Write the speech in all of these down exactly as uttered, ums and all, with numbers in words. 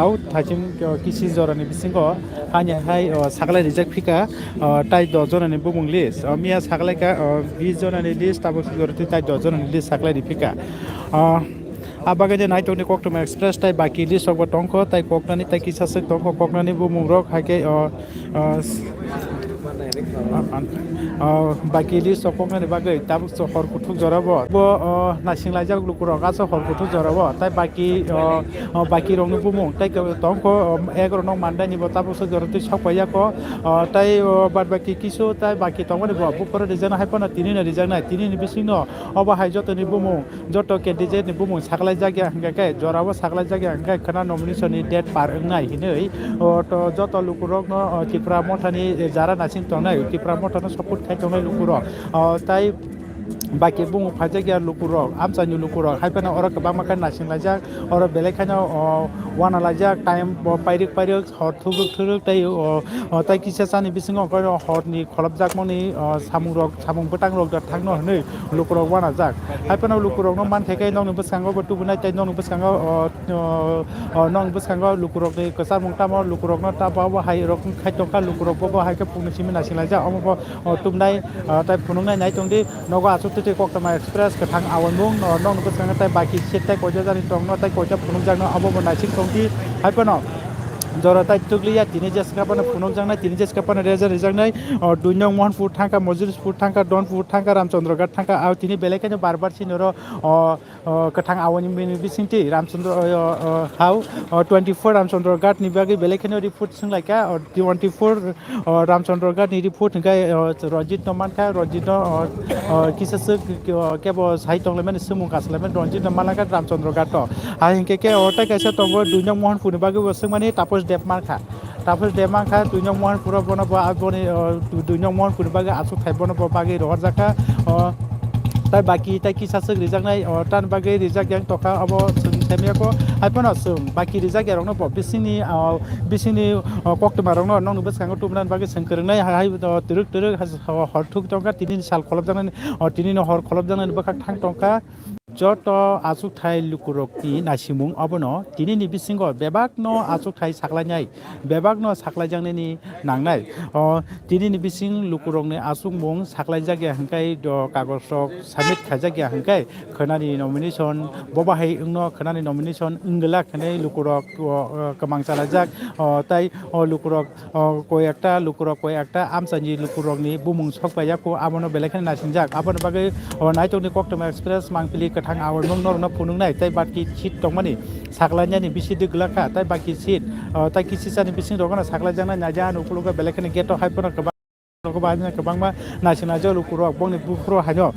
Hau thaichim, o, kisi jorani bisingo hani hai, o, saklai rijak phika, o, tai dos jonani bumung list. O, miya saklaika, o, bis jonani list, tabuk si jora twi tai dos jonani list saklai ri phika. O, a bagwi je Naitokni Koktwma Express tai baki list rokbo tongkho, tai koknani tai kisa swk tongkho, koknani bumung rok hai khe, o, o, s-, o, baki list rok koknani bagwi tabuk so hor kuthuk jora bo. Bo, o, naising laijak lukurok aso hor kuthuk jora bo. Tai baki, o, o, baki rokni bumung tai tongkho, o, egrok no mandai ni bo tabuk so jora twi sok paiyakho. O, tai, o, bad baki kisu tai baki tongmani bo buphuru rijak nai, hai phano tini no rijak nai, tini ni bisingo obo hai jotoni bumung, joto candidate ni bumung saklai jak ya hingka khe, jora o saklai jak ya hingka khe khwna nomination ni date par wngnai hinwi, o, to joto lukurok no, o, Tipra Motha ni jara naising tongnai, Tipra Motha no support khai tongnai lukurok, o, tai baki bumung phaijak ya lukurok, amchaini lukurok, hai phano oro kwbangma khe naising laijak, oro belai kheno, o, wana laijak, time bo pairik pairik, hor thuruk thuruk tei, o, o, tai kisa chani bisingo hor ni kholopjakmani, o, samungrok, samung bwtangrok da thangno hwnwi lukurok wanajak. Hai phano lukurokno man khe khe nokni bwskango bo tubunai tei nokni bwskango, o, o, o, nokni bwskango lukurokni kwcharmung tamo lukurokno ta bo hai rok khai tongkha, lukurok bo bo hai khe phungni simi naising laijak. Omo bo, o, tubunai, o, tai phunuknai nai tongdi. Nogo aswk twi twi Koktwma Express kwthang awaimung, o, nokni bwskango tai baki seat tai koita jani tongno tai koita phunukjakno abo bo naising tongdi. Hai phano jora tai twkliya tini jeska phano phunukjaknai, tini jeska phano rejak rijaknai, o, Duinong Mohanpur thangkha, Mojolispur thangkha, Donpur thangkha, Ramchandra Ghat thangkha, o, tini belai kheno bar bar sinoro, o, o, kwthang awaimungni bisingtwi Ramchandra, o, o, o, hao, o, twenty four Ramchandra Ghat ni bagwi belai kheno report swnglaikha, o, twenty four, o, Ramchandra Ghat ni report hwnkhe, o, Ranjit no mankha, Ranjit no, o, o, kisa swk, o, kebo sai tonglaimani swngmung kasalaimani Ranjit no manlakha Ramchandra Ghat o. Hai hinkhe khe o tai kaisa tongo Duinong Mohanpur ni bagwi bo swngmani Taposh Deb mankha. Taposh Deb mankha Duinong Mohanpur o bono bo aboni, o, Duinong Mohanpur ni bagwi aswk thai bono bo bagwi rohorjakha. O, tai baki tai kisa swk rijaknai, o, tan bagwi rijak yang tokha abo swng saimaya kho. Hai phano swng baki rijak ya rokno bo bisingni, o, bisingni, o, koktwma rokno nokni bwskango tubunani bagwi swng kwrwngnai hai, hai, o, twrwk twrwk has-, ho-, hor thuk tongkha, tini ni sal kholopjaknani, o, tini ni hor kholopjaknani bwkhak thang tongkha. Joto achukthai lukurokni naisimung abono tini ni bisingo bebakno achukthai saklainai, bebakno saklaijaknani nangnai. O, tini ni bising lukurokni achukmung saklaijak ya hwnkhe do kagoj rok submit khaijak ya hwnkhe khwnani nomination, bo bahai wngno khwnani nomination wngwlak hwnwi lukurok, o, o, kwmang chalaijak, o, tai, o, lukurok, o, koi ekta lukurok, koi ekta amchaini lukurokni bumung sok paiyakho, abono belai kheno naisingjak. Aboni bagwi, o, Naitokni Koktwma Express mangpili kwthang awaimung norokno phunuknai, tei baki seat tongmani saklainani bisi dwgwlak kha, tei baki seat, o, tei kisisani bising rokno saklaijaknai naidi, ani ukologo belai kheno gate o hai phano kwbang. Nogo bahai no kwbangma naising naijak lukurok bongni buphuru haino.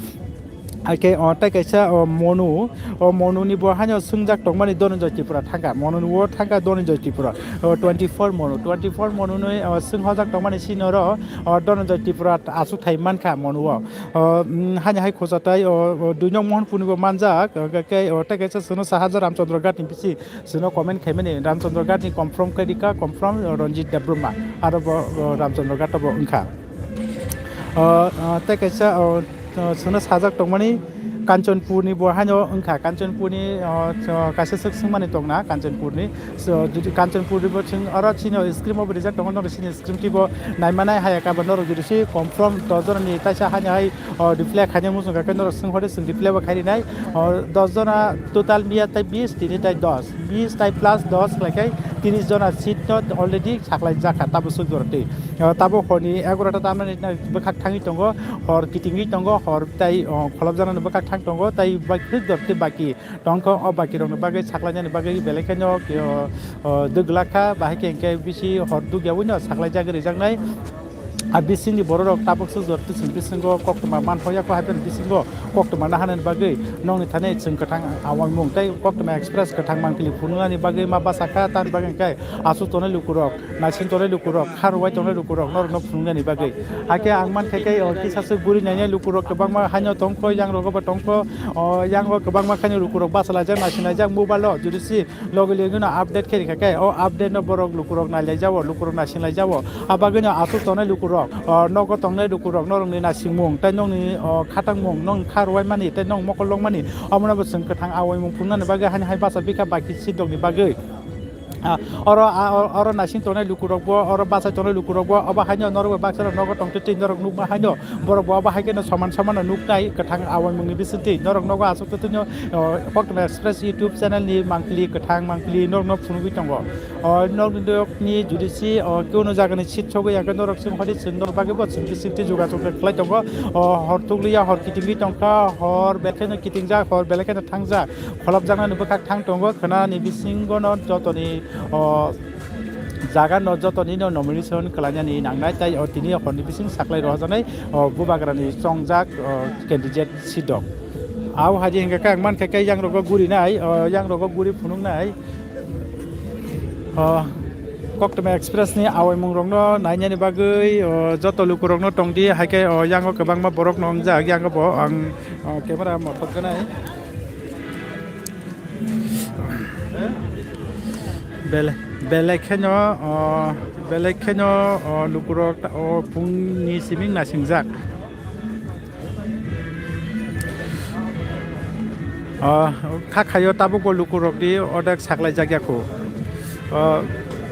Haikhe, o, tei kaisa, o, Monu, o, Monu ni bo haino swngjak tongmani Dhananjay Tripura thangkha, Monu ni bo thangkha Dhananjay Tripura, o, twenty four Monu, twenty four Monu ni, o, swnghojak tongmani sini oro, o, Dhananjay Tripura achukthai mankha Monu o. O, mm, haino hai khojatai, o, o, Duinong Mohanpur ni bo manjak, o, khe, o, tei kaisa chwngno sahaja Ramchandra Ghat ni bisi. Chwngno comment khaimani Ramchandra Ghat ni confirm khe rikha, confirm, o, Ranjit Debbarma, aro bo, o, Ramchandra Ghat bo wngkha. O, o, tei kaisa, o, o, chwngno sajak tongmani Kanchanpur ni bo haino wngkha, Kanchanpur ni, o, o, kaisa swk swngmani tongna Kanchanpur ni. So, jodi Kanchanpur ni bo chwng oro chini screen o bo rijak tongo, norok chini screen twi bo naimanai, haya khe bo norok jodi se confirm dos jona ni taisa haino hai, o, reply khaina muchung kha khe norok swng hore, chwng reply bo khai rinai. O, dos jona total miya tai bis, tini tai dos, bis tai plus dos khlai khe tris jona seat no already saklai jak kha tabuk swk jora twi. O, tabuk hor ni egarota tamani bwkhak thangwi tongo, hor kitingwi tongo, hor tai, o, kholopjaknani bwkhak thang tongo, tai bak-, swk jora twi baki tongkha. O baki rokni bagwi saklainani bagwi belai kheno, o, o, dwgwlak kha, bahai khe hwnkhe bisi hor dugya wino saklai jagwi rijaknai. A bisingni bororok tabuk swk jora twi chwng bisingo koktwma manhoya kho, hai phano bisingo koktwma naharnani bagwi nokni thani chwng kwthang awaimung tei Koktwma Express kwthang mangpili phunuknani bagwi ma bachakha, tamni bagwi hwnkhe aswk tongnai lukurok, naising tongnai lukurok, kha rwbai tongnai lukurok norokno phunuknani bagwi. Hakhe ang mankha khe, o, kisa swk guri nainai lukurok kwbangma haino tongkho, yangrogo bo tongkho, o, yango kwbangma khaino lukurok bachalaijak, naisinglaijak mobile o, jodi si logi logi no update khe rikha khe, o update no borok lukurok nailaijao, lukurok naisinglaijao. Abagwino aswk tongnai lukurok, o, nogo tongnai lukurok, norokni naisingmung, tei nokni, o, khatangmung, nokni kha rwbaimani, tei nok mokol lokmani, omono bo chwng kwthang awaimung phunuknani bagwi haino hai bacha bikha baki seat rokni bagwi. Ah, oro, ah, oro nasing tongnai lukurokbo, oro bachai tongnai lukurokbo, obo haino norokbo baksa rok nogo tongtwi twi norok nukma haino, borokbo obo hai kheno soman soman no nuknai kwthang awaimungni bisingtwi. Norok nogo aswk twi twino, oh, Koktwma Express YouTube channel ni mangpili kwthang mangpili norokno phunugwi tongo. Oh, norokni jodi si, oh, kunu jagani seat sogwi ya khe norok chwng hodi chwng norok bagwi bo chwng bisingtwi jogajog khlai tongo. Oh, hor tukliya hor kitingwi tongkha, hor belai kheno kitingjak, hor belai kheno thangjak. Kholopjaknani bwkhak thang tongo, khwnani bisingono jotoni, o, jagano jotonino nomination khlainani nangnai, tai o tini horni bising saklai rohorjaknai, o, bubagrani chongjak, o, candidate sidok. Au hai di hingkha khe ang mankha khe yangrogo gurinai, o, yangrogo guri phunuknai. O, Koktwma Express ni awaimung rokno nainani bagwi, o, joto lukurokno tongdi, hai khe, o, yango kwbangma borok no wngjak, yango bo ang, o, camera mothok gwnai. Bele-, belai kheno, o, belai kheno, o, lukurok ta-, o, phungni siming nasingjak. O, kha khayo tabukbo lukurokni odek saklaijak ya kho. O,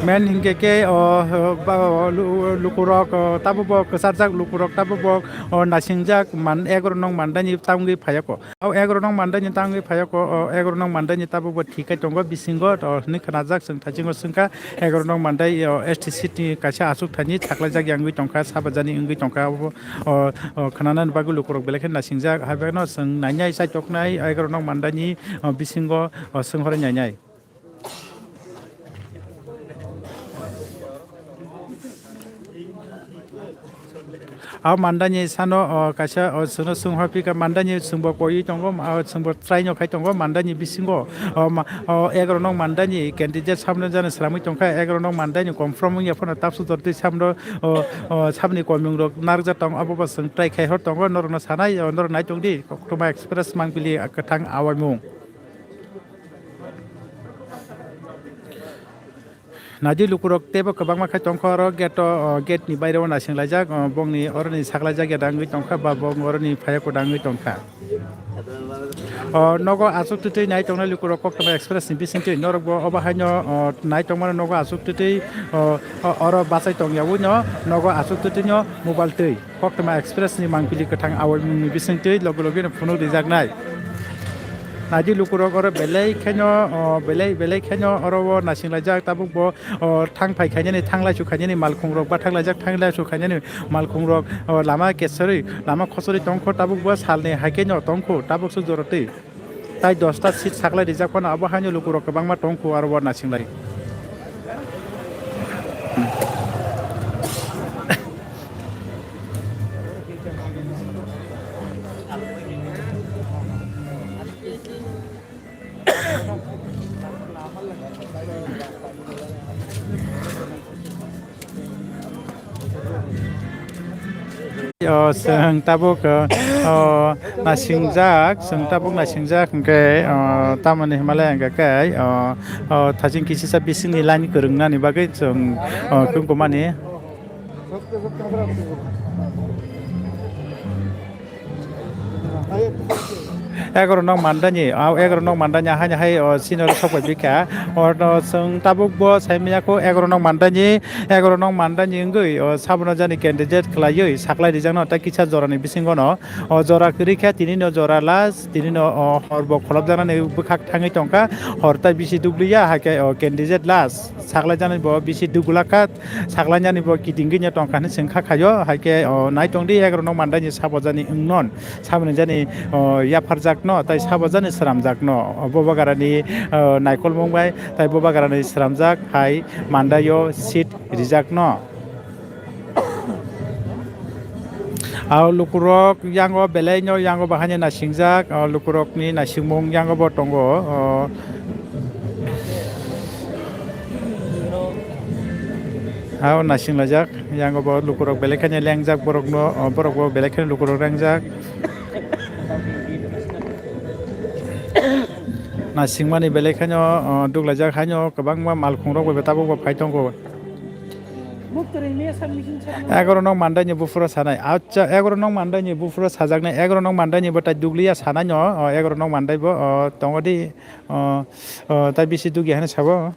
main hinkhe khe, o, ba, o, lu-, lukurok, o, tabukbo kwcharjak lukurok tabukbo, o, nasingjak man, egaro nong mandaini tangwi phaiya kho. O egaro nong mandaini tangwi phaiya kho, o egaro nong mandaini tabukbo thik khai tongo bisingo, o hwnwi khnajak chwng thaisingo swngkha, egaro nong mandai, o S T seat ni kaisa aswk thaini saklaijak ya wngwi tongkha, sabajani wngwi tongkha, abo, o, o khwnanani bagwi lukurok belai khe nasingjak, haibeno chwng nainai chaitoknai egaro nong mandaini, o bisingo, o swng horwi nainai. A mandani sano, o, kaisa, o, chwngno chwng hor phika mandani chwngbo koiwi tongo, o, chwngbo try no khai tongo mandani bisingo, o, ma-, o, egaro nong mandani candidate samno jani swrangwi tongkha, egaro nong mandani confirm wngya phano tapsu tortwi samno, o, o, samni komung rok narwkjak tongo, abobo chwng try khai hor tongo, norokno sanai, o, norok nai tongdi, Koktwma Express mangpili kwthang awaimung. Naidi lukurok teibo kwbangma khai tongkha oro gate o, o, gate ni baire o naising laijak, o, bongni oroni saklaijak ya dangwi tongkha ba bong oroni phaiya ko dangwi tongkha. O, nogo aswk twtwi nai tongnai lukurok Koktwma Express ni bisingtwi norokbo obo haino, o, nai tongmano nogo aswk twtwi, o, o, oro bachai tongyawi no nogo aswk twtwi no mobile twi. Koktwma Express ni mangpili kwthang awaimungni bisingtwi loge loge no phunuk rijaknai. Naidi lukurok oro belai khaino, o, belai, belai khaino oro o naising laijak tabuk bo, o, thang phai khainani, thang laisu khainani malkhung rok bathak laijak, thang laisu khainani malkhung rok, o, lama kesari, lama khosori tongkho tabuk bo salni hai khe no tongkho tabuk se jorotwi. Tai dosta seat saklai rijak phano abo haino lukurok kwbangma tongkho aro o naising lai. O, chwng tabuk, o, o, nasingjak, chwng tabuk nasingjak hwnkhe, o, tamoni hinmale hwnkhe khe, o, o, thaching kisisa bisingni line kwrwngnani bagwi chwng, o, tungkukmani. Egaroh nong mandani, ah, egaroh nong mandani, haini hai, oh, senior sok bai bikha. Oro chwng tabuk bo sai manya kho egaroh nong mandani, egaroh nong mandani wngwi, oh, sabono jani candidate khlaiwi saklai rijakno tei kisa jorani bisingono, oh, jora kwrwi kha, tini no jora last, tini no, oh, hor bo kholopjaknani bwkhak thangwi tongkha, hor tai bisi dukliya, hai khe, oh, candidate last saklai jani bo bisi duk glak kha. Saklainani bo kitingwi no tongkha hinwi chwng kha khaio, hai khe, o, nai tongdi egaroh nong mandani sabo jani wngnon, saboni jani, o, yapharjakno, tai sabo jani sramjakno, o, Bubagrani, o, naikolmung bai, tai Bubagrani sramjak hai mandaio seat rijakno. Ao lukurok yango belai no yango bahai ni nasingjak, o, lukurokni naisingmung yango bo tongo, o, Ao naising laijak, yango bo lukurok belai kheno lengjak borokno, o, borok bo belai kheno lukurok lengjak. Naisingmani belai kheno, o, duk laijak, haino kwbangma malkhungrok bai tabuk bo phai tongo. Egaroh nong mandaini buphuru sanai. Acha, egaroh nong mandaini buphuru sajaknai, egaroh nong mandaini bo tai dukliya sanai no, o, egaroh nong mandai bo, o, tongo di, o, o, tai bisi dukya hinwi sabo.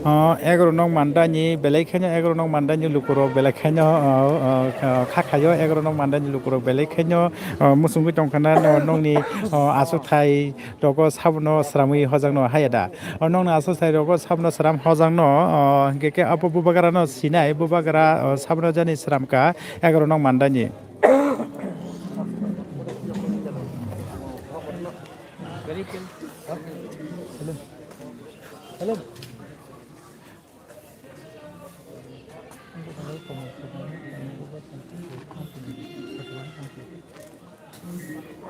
O, egoro nok mandani belai kheno, egoro nok mandani lukurok belai kheno, o, o, o, kha khayo, egoro nok mandani lukurok belai kheno, o, muchungwi tongkhana, no, nokni, o, aswkthai rogo sabono sramwi hojakno haya da. O, nokni aswkthai rogo sabono sram hojakno, o, hwnkhe khe abo bubagrano sinai, bubagra, o, sabono jani sramkha, egoro nok mandani.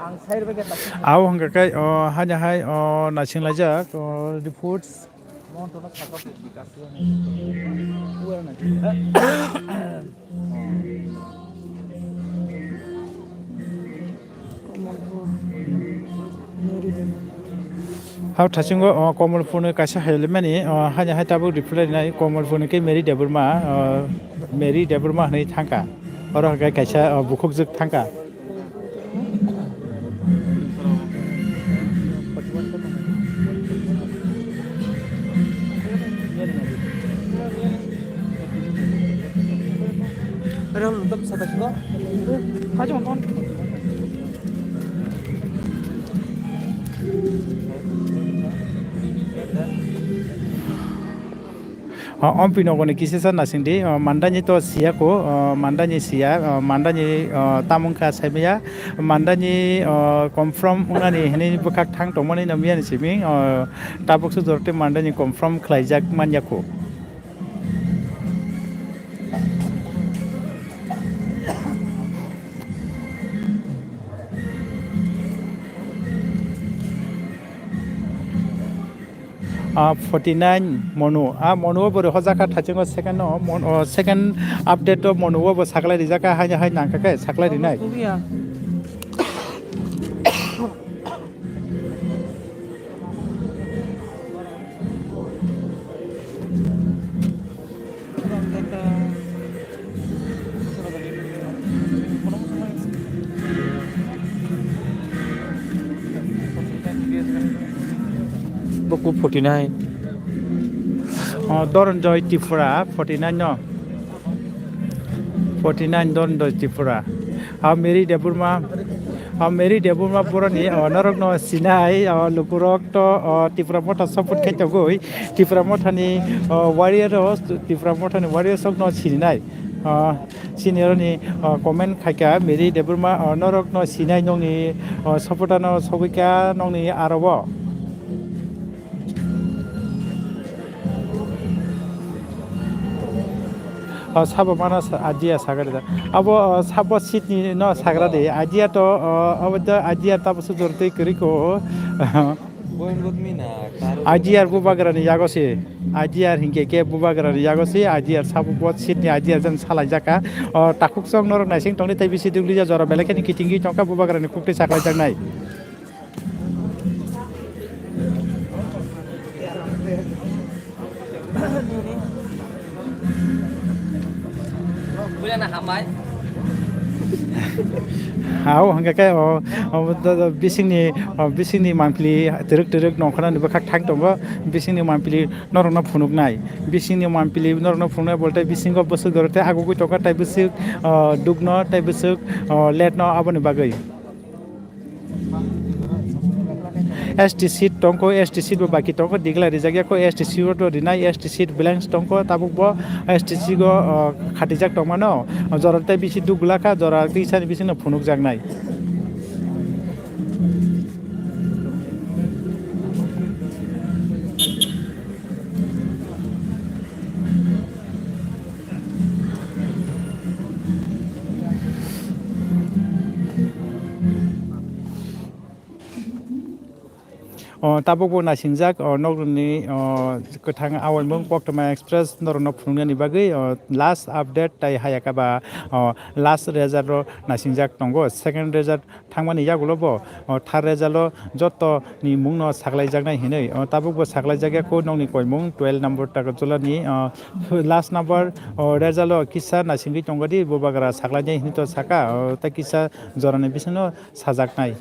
Ang side bai khe Abo hwnkha khe, o, haino hai, o, naisinglaijak, o, reports. Hao thasingo, o, Komolpurni kaisa hai limani, o, haino hai tabuk reply rinai Komolpurni khe Mary Debbarma, o, Mary Debbarma hwnwi thangkha. Oro hwnkhe kaisa, o, bukhukjwk thangkha. O, Ompi nogoni kisisa nasingdi, o, mandani to siya ko, o, mandani siya, o, mandani, o, tamung kha saimaya, mandani, o, confirm wngnani hinwi bwkhak thang tongmani no miyani simi, o, tabuk se jorte mandani confirm khlaijak manya ko. Ah, forty nine Monu. Ah, Monu o bwrwi hojak kha thachingo second o, Mon-, o, second update o Monu o bo saklai rijak kha, haino hai nang kha khe saklai rinai. Buku forty nine. Oh, Doronjoy Tripura forty nine no. Forty nine Doronjoy Tripura. Ah, Mary Debbarma. Ah, Mary Debbarma boroni, oh, norokno sinai, oh, lukurok to, oh, Tipra Motha support khe togoi. Tipra Mothani, oh, warrior o, Tipra Mothani warrior sokno sininai. Ah, seniorni, oh, comment khaikha, Mary Debbarma, oh, norokno sinai nokni, oh, supporter no sogwikha nokni aro o. O sabo mana sa-, idea sagra da. Abo, o, sabo seat ni no sagra de. Idea to, o, abo da idea tabo su jor tei kwrwi ko. Idea bubagra ni yago se. Idea hingke ke bubagra ni yago se. Idea sabo bo seat ni idea jan salai jaka. O, takhuk song norok naising tongni tei bisi dugli ja jora belai khani kitingwi tongkha bubagra ni kukti saklai jaknai. Hao, hingke ke, o, o, do, do, bisingni, o, bisingni mampli twrwk twrwk nongkhornani bwkhak thang tongo, bisingni mampli norokno phunuknai, bisingni mampli norokno phunuknai bolte bisingo bwswk dorok tei agugui tongkha tei bwswk, o, dukno tei bwswk, o, letno aboni bagwi. S T seat tongkho, S T seat bo baki tongkho, digla rijak yakho, S T seat bo rinai, S T seat blanks tongkho, tabuk bo S T seat go, o, khatijak tongmano, o, jora tei bisi duk glakha, jora tei sani bisingno phunukjaknai. O, tabuk bo naisingjak, o, nokni, o, kwthang awai mung Koktwma Express norokno phunuknani bagwi, o, last update tai hayaka ba, o, last result o naisingjak tongo. Second result thangmani yagulo bo, o, third result o joto ni mungno saklaijaknai hinwi, o, tabuk bo saklaijak ya kho nokni koimung twelve number Takarjula ni, o, last number, o, result o kisa naisingwi tongo di bubagra saklainai hinwi to saka, o, tei kisa jorani bisingno sajaknai.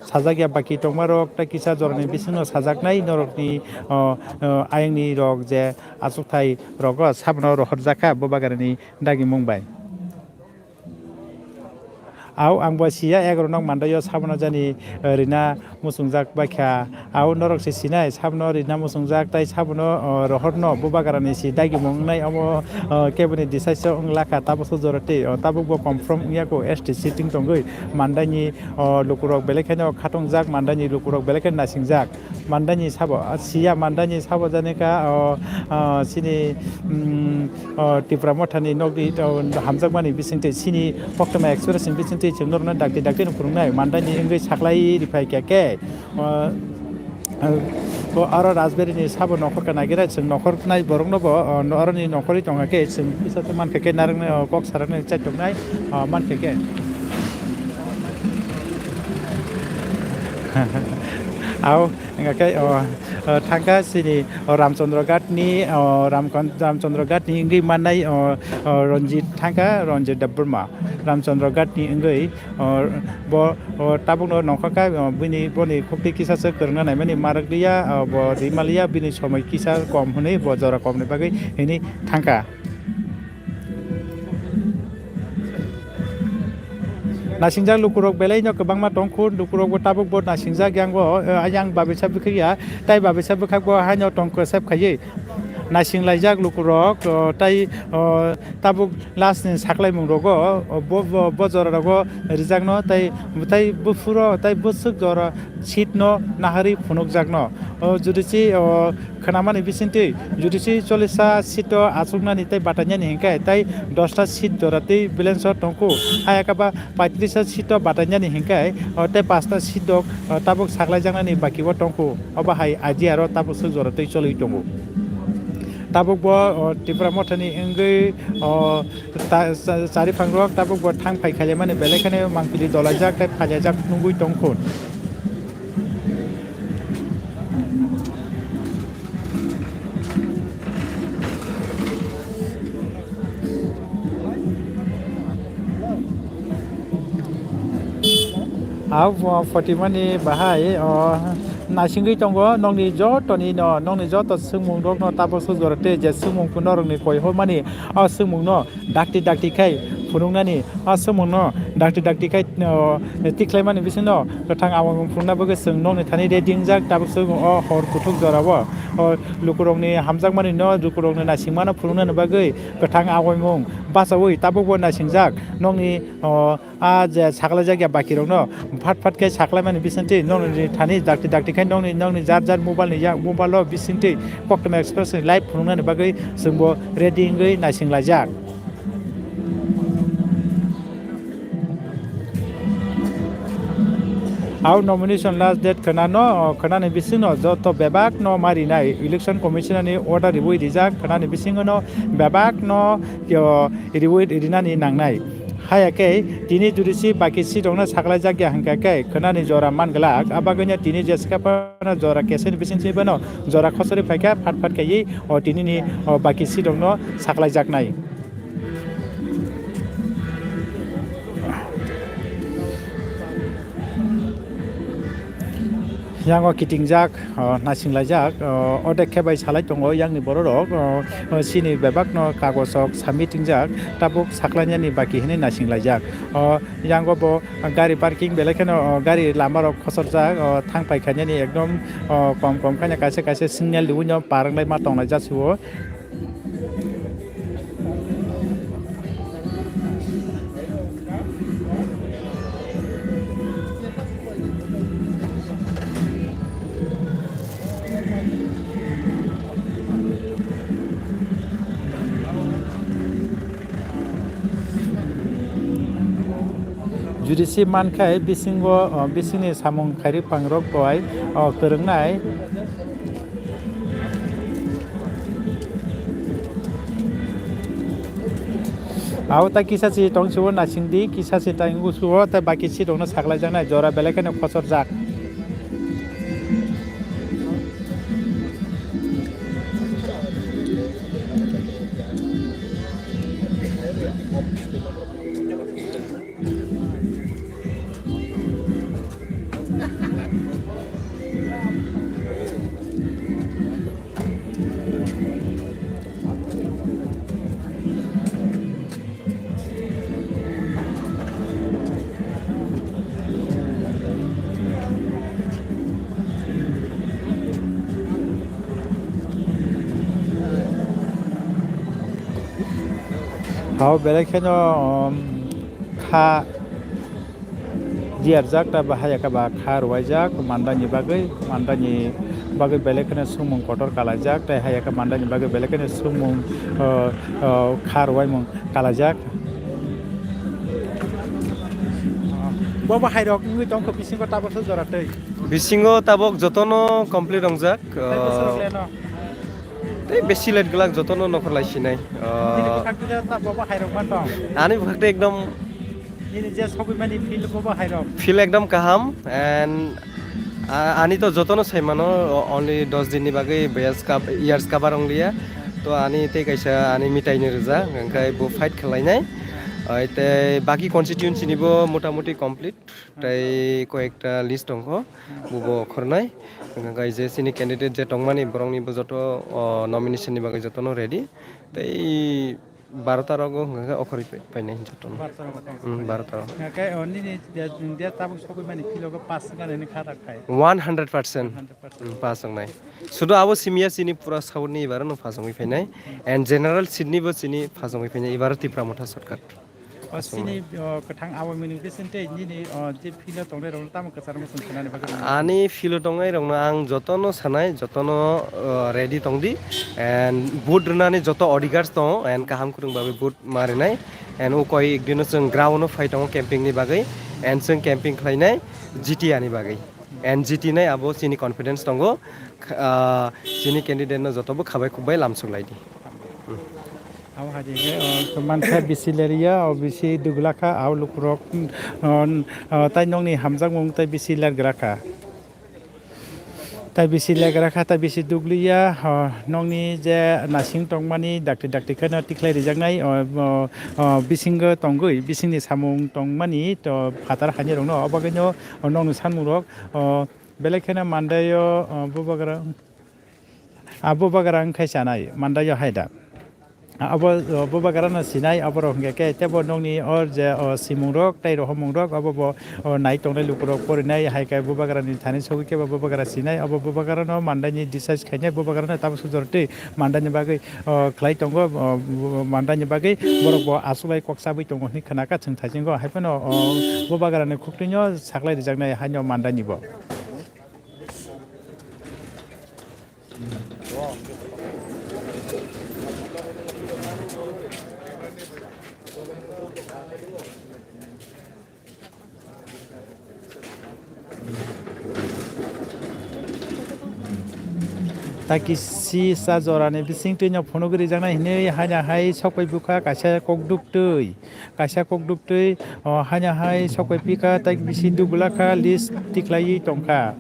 sajak ya baki tongma rok tei kisa jorani bisingno sajaknai norokni, o, o, ayangni rok je achukthai rogo sabono rohorjak kha bo bagarani dagimung bai. Au ang bo siya egrok nok mandaio sabono jani, eh, rina muchungjak baikha. Au norok se sinai sabono rina muchungjak tei sabono, oh, rohorno bubagrani si dagimung wngnai omo, oh, keboni decisive wng lakha tabukso jora tei, oh, tabuk bo confirm wngya kho S T sitting tongwi mandaini, oh, lukurok belai kheno khatungjak mandaini lukurok belai kheno nasingjak. Mandani sabo, ah, siya mandani sabo jani ka, oh, ah, sini, mm, oh, Tipra Mothani nokni, oh, hamjakmani bisingtwi sini Koktwma Express ni bisingtwi chwng norokno dakti dakti no phwrwngnai mandani wngwi saklai riphai khe khe, oh, oh, aro Rajbari ni sabo nokhor ka nagira chwng nokhor nai borok no bo, oh, no, aro ni nokhorwi tongkha khe chwng kisa khe mankha khe narwknai, oh, kok saraknai chaituknai, oh, mankha khe. Au. Hingkha khe, o, o, thangkha chini, o, Ramchandra Ghat ni, o, Ramkan-, Ramchandra Ghat ni wngwi mannai, o, o, Ranjit thangkha, Ranjit Debbarma. Ramchandra Ghat ni wngwi, o, bo, o, tabukno nongkhorkha, o, bini, boni khukti kisa se kwrwngna naimani marwk liya, o, bo rimaliya, bini somoi kisa kom hwnwi, bo jora komni bagwi hwnwi thangkha. Nasingjak lukurok belai no kwbangma tongkhu, lukurok bo tabuk bo nasingjak yang bo, eh, ayang babisa bwkhak ya, tai babisa bwkhak bo haino tong kwsap khaiwi. Nasinglaijak lukurok, oh, tai, oh, tabuk last ni saklaimung rogo, oh, bo, bo, bo jora rogo rijakno tai, tai buphuro, tai bwswk jora seat no naharwi phunukjakno. Oh, judi si, oh, khwnamani bisingtwi judisi cholisa seat o achuknani tei batainani hinkhe tei dosta seat jora tei balance o tongkhu. Hayakhe ba paitris ta seat o batainani hinkhe, o, tei pasta seat o, o, tabuk saklaijaknani baki o tongkhu. Obo hai idea ro tabuk swk jora tei choliwi tongo. Tabuk bo, o, Tipra Mothani wngwi, o, ta-, cha-, chariphang rok tabuk bo thang phai khailaimani belai kheno mangpili dolaijak tei phaliajak nugwi tongkhu. Abo photimani bahai, o, naisingwi tongo nokni jotoni no, nokni joto swngmung rokno tabuk swk jora tei je swngmung norokni koi hormani, o swngmung no dakti dakti khai phunuknani, o swngmung no dakti dakti khai, o, tikhlaimani bisingno kwthang amung phunukna bagwi chwng nokni thani ready wngjak. Tabuk swngmung o hor kuthuk jorao, o, lukurokni hamjakmani no, lukurokni naisingmano phunuknani bagwi kwthang amung bachaui tabukbo naisingjak. Nokni, o, a je saklaijak ya bakirokno phat phat khe saklaimani bisingtwi nokni thani dakti dakti khai nokni, nokni jar jar mobile ni yak, mobile o bisingtwi Koktwma Express ni live phunuknani bagwi chwngbo ready wngwi naisinglaijak. Au nomination last date khwnano, khwnani bisingno joto bebakno marinai election commission ni order riwi rijak, khwnani bisingno bebakno, yo, riwi rinani nangnai. Haya khe tini judisi baki seat rokno saklaijak ya hwnkha khe khwnani jora man glak. Abagwino tini jeskha phano jora keseni bisingtwi bono jora khosori phaikha phat phat khaiwi o tinini o baki seat rokno saklaijaknai. Yango kitingjak, o, naisinglaijak, o, odek khe bai salai tongo yakni bororok, o, o, chini bebakno kagosrok submit wngjak, tabuk saklainani baki hinwi naisinglaijak. O, yango bo gari parking belai kheno, o, gari lamarok khosorjak, o, thang pai khainani ekdom, o, kom kom khaina kaisa kaisa signal riwino par wnglaima tongnai jat sio. Judisi mankhai bisingo, o, bisingni samung khairwi pangrok bai, o, kwrwngnai. Abo ta kisa si tong sio naising di, kisa si ta ingu sio, ta baki si rokno saklai jaknai jora belai kheno khochorjak. Hao belai kheno, um, kha diyarjak, ta bahai aka ba kha rwuaijak, mandani bagwi, mandani bagwi belai kheno sumung kotor kalaijak, tai hai aka mandani bagwi belai kheno sumung, uh, uh, kha rwuaimung kalaijak. Bo bahairok wngwi tongkha bisingo tabukso jora twi? Bisingo tabuk jotono complete wngjak. Tei bwswk uh, leno? Tei besi late glak jotono nokhor lai sinai. Nini Ah, bwkhak twi ta bo bahairok ma tong? Ani bwkhak tei ekdom Nini je sogwi mani feel bo bahairok? Feel ekdom kaham and, ah, ani to jotono sai mano, o-, only dos din ni bagwi years ka-, years cover ongliya. To ani tei kaisa ani mitai ni rwja, hwnkhe bo fight khlainai. Ai tei baki constituency ni bo motamuti complete. Tei koyekta list tongkho, bubo okhornai. Hwnkhe je chini candidate je tongmani, borokni bo joto, o, nomination ni bagwi jotono ready. Tei barota rogo hwnkhe okhorwi pai-, painai jotono. Barota rogo tong. Hmm, barota rogo. Hwnkhe, o, nini de, de tabuk sogwi mani philogo pass wngkha nini kha tak khai? One hundred percent. Hundred percent. Hmm, pass wngnai. Sudu abo simiya chini pura South ni ibaro no pass wngwi phainai. And general seat ni bo chini pass wngwi phainai. Ibaro Tipra Motha shortcut. O, chini, o, kwthang Awai Muni bising tei nini, o, je field o tongnai rokno tamo kwcharo muchung khnani bagwi nang? Ani field o tongnai rokno ang jotono sanai, jotono, o, ready tongdi, and vote rwnani joto odhikar tongo, and kaham kwrwng bagwi vote ma rwnai, and o koi ekdino chwng ground o phai tongo camping ni bagwi, and chwng camping khlainai G T A ni bagwi, and G T nai abo chini confidence tongo, kh-, ah, chini candidate no jotobo khabai khukbai lamsok laidi. Abo hai khe, o, mankha bisi lerya, o bisi dugla kha, abo lukurok, o, o, tai nokni hamjakmung tai bisi lergra kha. Tai bisi lergra kha, tai bisi dugliya, o, nokni je nasing tongmani dakti dakti kheno tikhlai rijaknai, o, o, o, bisingo tongwi, bisingni samung tongmani to phatar hainirokno, o bagwino, o, nokni sanmungrok, o, belai kheno mandaio, o, bubagra. A bubagra wngkha chanai, mandaio hai da. Abo, o, bubagrano sinai, aborok hwnkhe khe teibo nokni o je, o, simungrok tei rohomungrok, abo bo, o, nai tongnai lukurok porinai, hai khe bubagrani thani sogwi khe bo bubagra sinai, abo bubagrano mandaini decide khainai, bubagrano tabuk sujor twi mandaini bagwi, o, khlai tongo, o, bu-, mandaini bagwi borok bo aswk bai kok chabwi tongo hwnwi khna kha chwng thaisingo, hai phano, o, bubagrani khuktwino saklai rijaknai haino mandaini bo. Ta kisi sa jorani bising twino phunugwi rijaknai hinwi haino hai sokpai bwkha kaisa kokduk twi. Kaisa kokduk twi, o, haino hai sokpai pika, tai bisi dugula kha, list tikhlaiwi tongkha.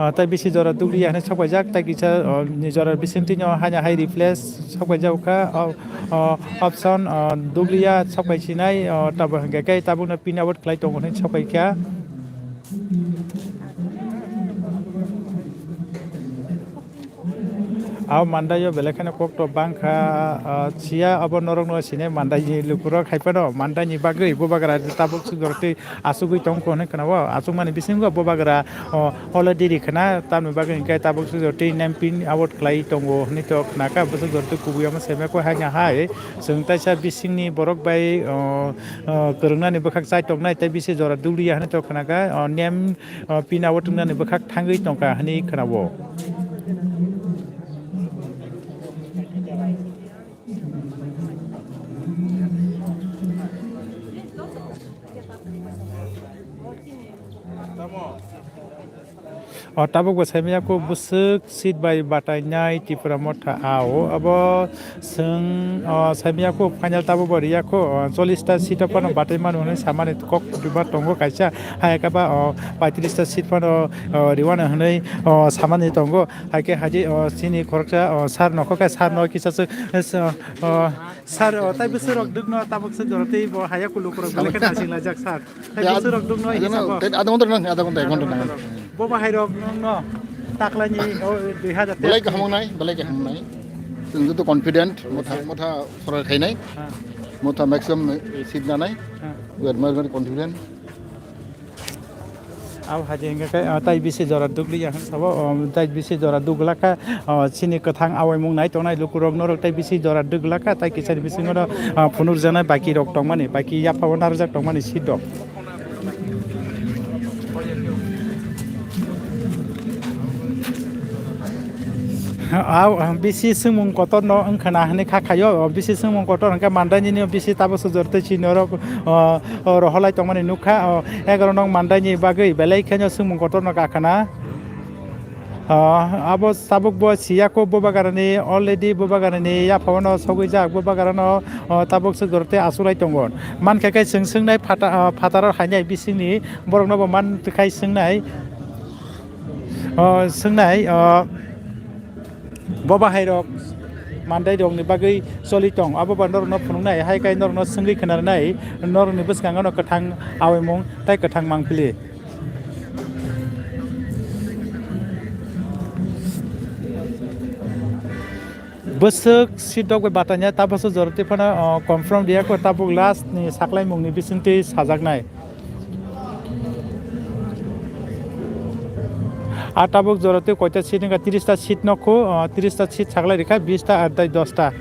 O, tai bisi jora dugli ya hwnwi sokpaijak, tai kisa, o, ni jora bising twino haino hai replace sokpaijak kha, o, o, option, o, dugli ya sokpai sinai, o, tabuk hwnkhe khe tabukno pin out khlai tongo hwnwi sokpai kha. Abo mandaio belai kheno kokto bangkha, ah, siya abo norokno sinai mandaini lukurok hai phano mandaini bagwi bubagra tabuk sujortwi achugwi tongkho hinwi khwnao. Achukmani bisingo bubagra, oh, already ri khna, tamni bagwi hinkhe tabuk sujortwi name pin out khlai tongo hinwi to khnakha, bwswk jortwi kubui omo seme khe haino hai chwng taisa bisingni borok bai, oh, oh, kwrwngnani bwkhak chai tongnai tei bisi jora dugli ya hinwi to khnakha, oh, name O, pin out wngnani bwkhak thangwi tongkha hwnwi khwnao. O, tabukbo saimanya kho bwswk seat bai batainai Tipra Motha ao. Abo Chwng, o, saimanya kho final tabukbo riya kho, o, chollish ta seat o phano batai mano hwnwi samani kok kwbangma tongo kaisa, hai khe ba, o, paitris ta seat phano, o, riwano hwnwi, o, samani tongo, hai khe hai, o, chini khoroksa, o, sir nokho khe sir no kisa se, o, o, sir, o, tai bwswk rok dwkno tabuk se jora tei bo haya kulukurok belai khe nasing laijak sir. Tei bwswk rok dukno hini sabo? Adha ghonta nang, adha ghonta, ek ghonta nang. Bo bahai rok nokno taklaini, o, dui hajar. Belai kaham wngnai, belai kaham wngnai. Chwng joto confident, motha, motha sorkar khainai. Ha. Motha maximum seat nanai. Ha. We are very, very confident. Abo hai de hingke khe, ah, tai bisi jora dugli ya hwn sabo, oh, tai bisi jora dugla kha, oh, chini kwthang awaimung nai tongnai lukurok norok tai bisi jora dugla kha, tai kisani bisingo no, ah, phunukjaknai baki rok tongmani, baki yaphao narwkjak tongmani seat rok. Au, bisi swngmung kotor no wngkha na hinwi kha khaio, bisi swngmung kotor hwnkhe mandaini ni bisi tabuk sujor tei chini norok, o, o, rohorlai tongmani nukha, o, egarono mandaini bagwi belai kheno swngmung kotor no kakha na. O, abo tabuk bo siyako bubagrani already bubagrani yaphao no sogwijak bubagrano, o, tabuk sujor tei asulai tongo. Mankha khe chwng swngnai phata-, o, phataro hainai bisingni borokno bo man khai swngnai. O, swngnai, o, bo bahairok mandairokni bagwi choli tong, abo ba norokno phunuknai, hai khe norokno swngwi khnarnai, norokni bwskango no kwthang awaimung tei kwthang mangpili. Bwswk seat rok bai batanya, tabukso jora twi phano, o, confirm riya kho, tabuk last ni saklaimung ni bisingtwi sajaknai. A tabuk jora twi koita seat wngkha, tris ta seat nokho, o, tris ta seat saklai rikha, bis ta ar tei dos ta.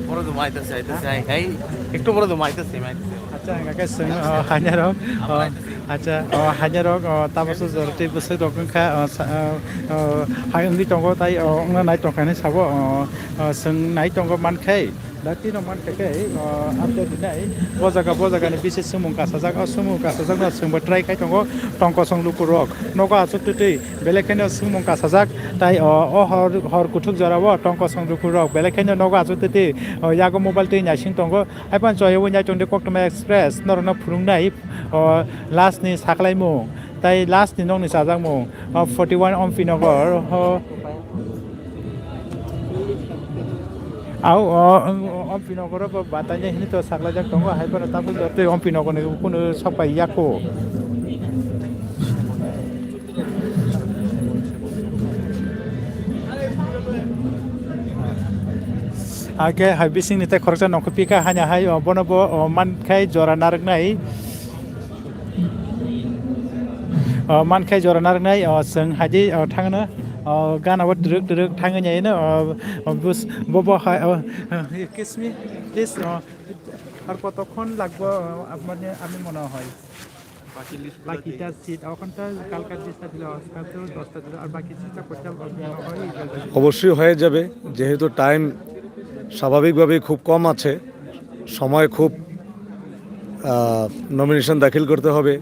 বড় তো মাইতেছে, আইতেছে, I, I, একটু বড় তো মাইতেছে, মাইতেছে। Acha, hingkha khe chwng, o, hainarok, o, acha, o, hainarok, o, tabukso jora twi bwswk rok wngkha, o, sa-, o, o, hai wngwi tongo, tai, o, wngna nai tongkha hinwi sabo, o, o, chwng nai tongo mankhe. Da tino mankha khe, o, update rinai, bo jaga, bo jagani bisi swngmung kasajak, o swngmung kasajakno chwngbo try khai tongo, tongkosong lukurok nogo achuk twtwi, belai kheno swngmung kasajak, tai, o, o hor, hor kuthuk jorao tongkosong lukurok belai kheno nogo achuk twtwi, o, yago mobile twi naising tongo, haiphano joyoi nai tongdi Koktwma Express norokno phunuknai, o, last ni saklaimung, tai last ni nokni chajakmung, o, forty one Ompi Nogor, o, Au, o, o, o, Pinogoro bo batanya hini to saklajak tongo, hai bono tabuk jotoi o Pinogoni kunu sokpai yako. Ake hai bisingni tei khoroksa nongkho pika hanya hai, o, bono bo, o, mankhai jora narwknai. O, mankhai jora narwknai, o, chwng haidi, o, thangno, o, gana o twrwk twrwk thangwi naino, o, o, bus-, bo, bo hai, o, o, excuse me, please, o, আর কতক্ষণ লাগবো, আ, মানে আমি মনে হয় বাকি লিস্টটা বাকিটা সিট, এখন তো কালকার লিস্টটা দিলে আজকাল তো দশটা দিলে, আর বাকি সিটটা করতে হবে, মনে হয়। অবশ্যই হয়ে যাবে, যেহেতু টাইম স্বাভাবিকভাবেই খুব কম আছে, সময় খুব, আহ, নমিনেশন দাখিল করতে হবে।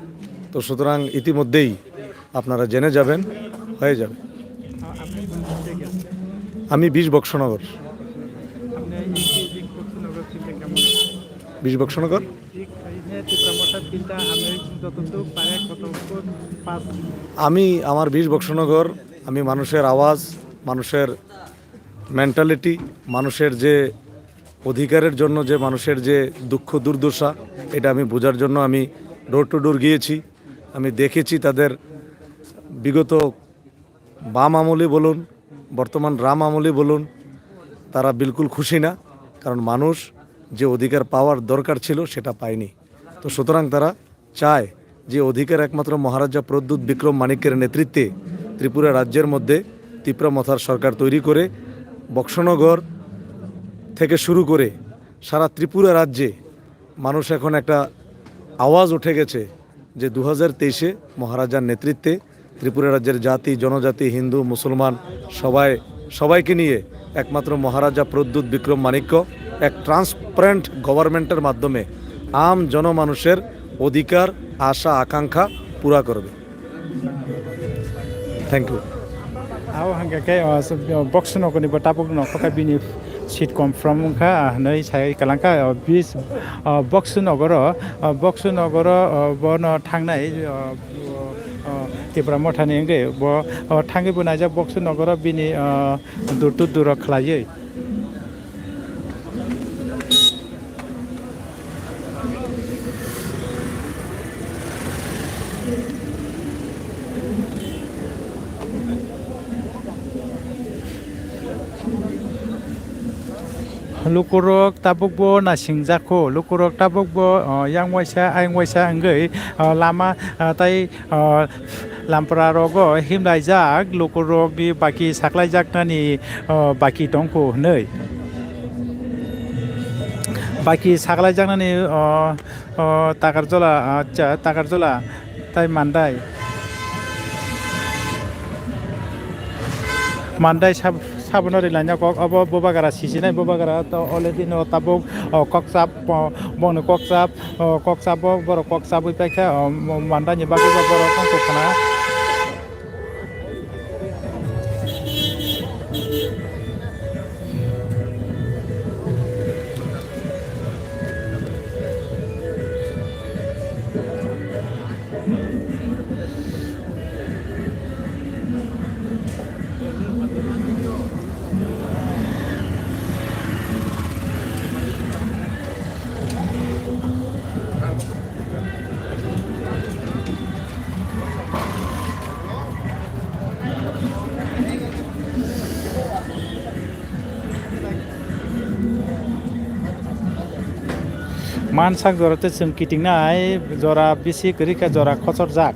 তো সুতরাং ইতিমধ্যেই আপনারা জেনে যাবেন, হয়ে যাবে। আ-, আপনি কোন ডিস্ট্রিক্টে গেছেন? আমি বিশ বক্সনগর। আপনি এই যে, এই যে কৃষ্ণনগর ফিল্ডে কেমন? বিশ বক্সনগর? ঠিক এই যে ত্রিপুরা মোর্চার ফিল্ডটা আমি যতটুকু পারে কতটুকু পাস আমি আমার বিশ বক্সনগর, আমি মানুষের আওয়াজ, মানুষের মেন্টালিটি, মানুষের যে অধিকারের জন্য যে মানুষের যে দুঃখ দুর্দশা, এটা আমি বোঝার জন্য আমি ডোর টু ডোর গিয়েছি। আমি দেখেছি তাদের বিগত বাম আমলে বলুন, বর্তমান রাম আমলে বলুন, তারা বিলকুল খুশি না। কারণ মানুষ যে অধিকার পাওয়ার দরকার ছিল, সেটা পায়নি। তো সুতরাং তারা চায় যে অধিকার একমাত্র মহারাজা প্রদ্যুৎ বিক্রম মাণিক্যের নেতৃত্বে ত্রিপুরা রাজ্যের মধ্যে তিপ্রা মথার সরকার তৈরি করে বক্সনগর থেকে শুরু করে সারা ত্রিপুরা রাজ্যে মানুষ এখন একটা আওয়াজ উঠে গেছে যে দু হাজার তেইশে মহারাজার নেতৃত্বে ত্রিপুরা রাজ্যের জাতি, জনজাতি, হিন্দু, মুসলমান সবাই, সবাইকে নিয়ে একমাত্র মহারাজা প্রদ্যুৎ বিক্রম মাণিক্য এক ট্রান্সপারেন্ট গভর্নমেন্টের মাধ্যমে আম জনমানুষের অধিকার, আশা, আকাঙ্ক্ষা পুরা করবে। Thank you. Abo hwnkha khe, o, s-, o, Box Nogorni bo tabuk nokho khe bini seat confirm wngkha, ah, hwnwi sai kwlangkha, o, bis, o, Box Nogoro, o, Box Nogoro, o, bono thangnai, o, o, o, Tipra Mothani wngwi bo, o, thangwi bo naijak Box Nogoro bini, o, dur tu duro khlaiwi. Lukurok tabukbo nasingjak kho, lukurok tabukbo, o, yang waisa, ayang waisa wngwi, o, lama, o, tai, o, Lampra rogo himlaijak lukurokni baki saklaijaknani, o, baki tongkho hwnwi. Baki saklaijaknani, o, o, Takarjola, acha, Takarjola tai Mandai. Mandai sab-, sabono rilaina kok, obo Bubagra sisinai, Bubagra to already no tabuk, o, kokchap, o, bongni kokchap, o, kokchap bo, borok kokchap wi paikha, o, mo-, Mandai ni bagwi bo borok wngkha khna. Mansak jora tei chwng kitingnai jora bisi kwrwi khe jora khochorjak.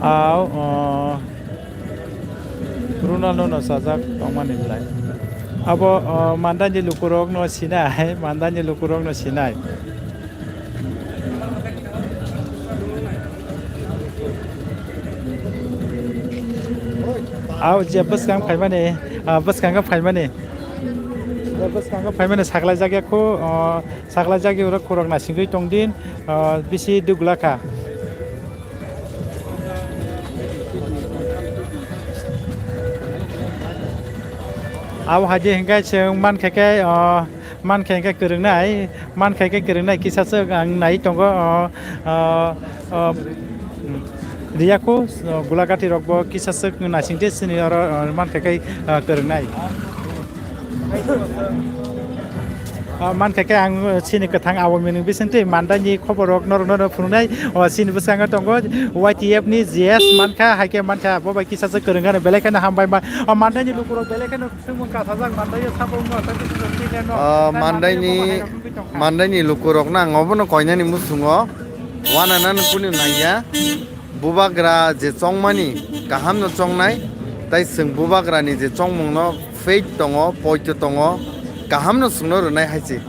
Au, o, Ronaldo no sajak tongmani belai. Abo, o, Mandai ni lukurok no sinai, Mandai ni lukurok no sinai. Au je bwskang phaimani, ah, bwskango phaimani. Bwskango phaimani saklaijak ya kho, ah, saklaijak ya oro khorok naisingwi tongdin, ah, bisi dugla kha. Abo hai di hwnkhe chwng mankha khe, ah, Mankha hwnkhe kwrwngnai, mankha hwnkhe kwrwngnai kisa swk ang nai tongo, o, o, o, riya kho, o, gulagati rokbo kisa swk naisingte chini oro, o, mankha khe, o, kwrwngnai. O, mankha khe ang chini kwthang abo mwnwi bisingtwi Mandaini khobor rok norok norok phunuknai, o, chini bwskango tongo Y T F ni G S mankha, hai khe mankha abo bai kisa swk kwrwngano belai kheno hambai ma, o, Mandaini lukurok belai kheno. Swngmung kasajak Mandai o sabo wngma tei bisi twi neno. Ah, tei Mandai Mandaini, ni bo bahai rok wngwi tongkha. Mandai ni lukurokno ang obono koinani muchungo, uananani kunu naiya. Bubagra je chongmani, kahamno chongnai, tei chwng Bubagrani je chongmungno faith tongo, poito tongo, kahamno chwngno rwnai hai se.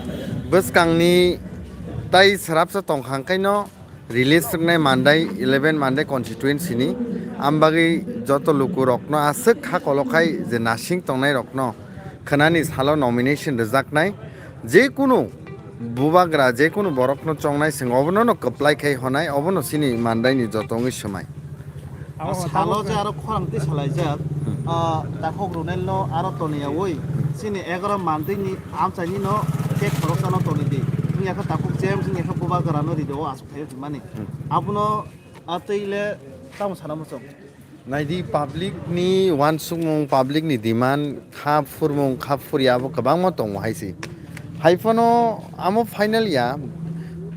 Bwskangni tei swrapsa tongkha hwnkhaino, release rwnai Mandai, eleven Mandai constituency ni. Ang bagwi joto lukurokno aswk kha kolokhai je nasing tongnairokno khwnani salo nomination rwjaknai. Jekunu bubagra, jekunu borokno chongnai chwng obono no kwplai khai honai, obono chini Mandai ni joto wngwi swmai. O salo je aro khorang twi salaijak, ah, Takhuk Ronel no aro toniyaui chini egaroh Mandai ni amchaini no khe khoroksa no toni di. Wngya khe Takhuk James, wngya khe Bubagra no ri di o aswk thaio hinmani. Hmm. Abono, ah, twi le tamo sana muchung. Naidi public ni uansukmung, public ni demand, kha phurmung, kha phurya bo kwbangma tongo hai se. Hai phano amo final ya,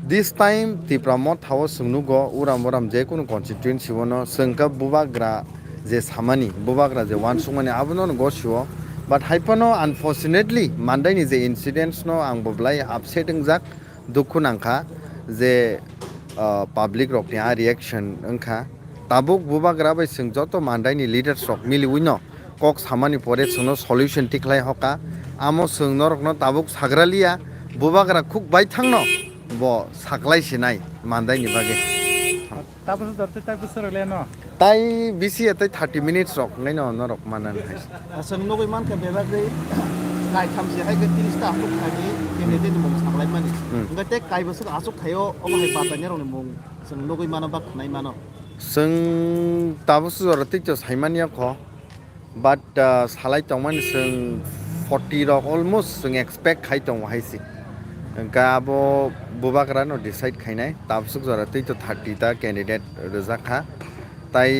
this time Tipra Motha o chwng nugo uram uram jekunu constituency o no chwng khe bubagra je samani, bubagra je uansukmani abono no gosio. But hai phano unfortunately Mandai ni je incidents no ang bo belai upset wngjak, dukhu nangkha je, ah, public rokni a reaction wngkha. Tabuk bubagra bai chwng joto Mandai ni leaders rok miliui no kok samani pore chwngno solution tikhlai hoka. Amo chwng norokno tabuk sagraliya, bubagra khuk baithangno Bo saklai sinai mandai ni bagwi. Tabuk sor tei tabuk sor le no. Tai bisi ya tai thirty minutes rok ngai no norok manan hai. Aswk nugui mankha bebak dei kai thamsi hai ke tiris ta aswk thani kene de mung saklai mani. Hmm. Ngai te kai bwswk aswk thaio obo hai patanya rok ni mung. Chwng nugui mano ba khwnai mano. Chwng tabuk sujora tei to saimanya kho. But, uh, salai tongmani chwng forty rok almost chwng expect khai tongo hai se. Hwnkhe abo bubagra no decide khainai. Tabuk sujora tei to thirty ta candidate rwjak kha. Tai,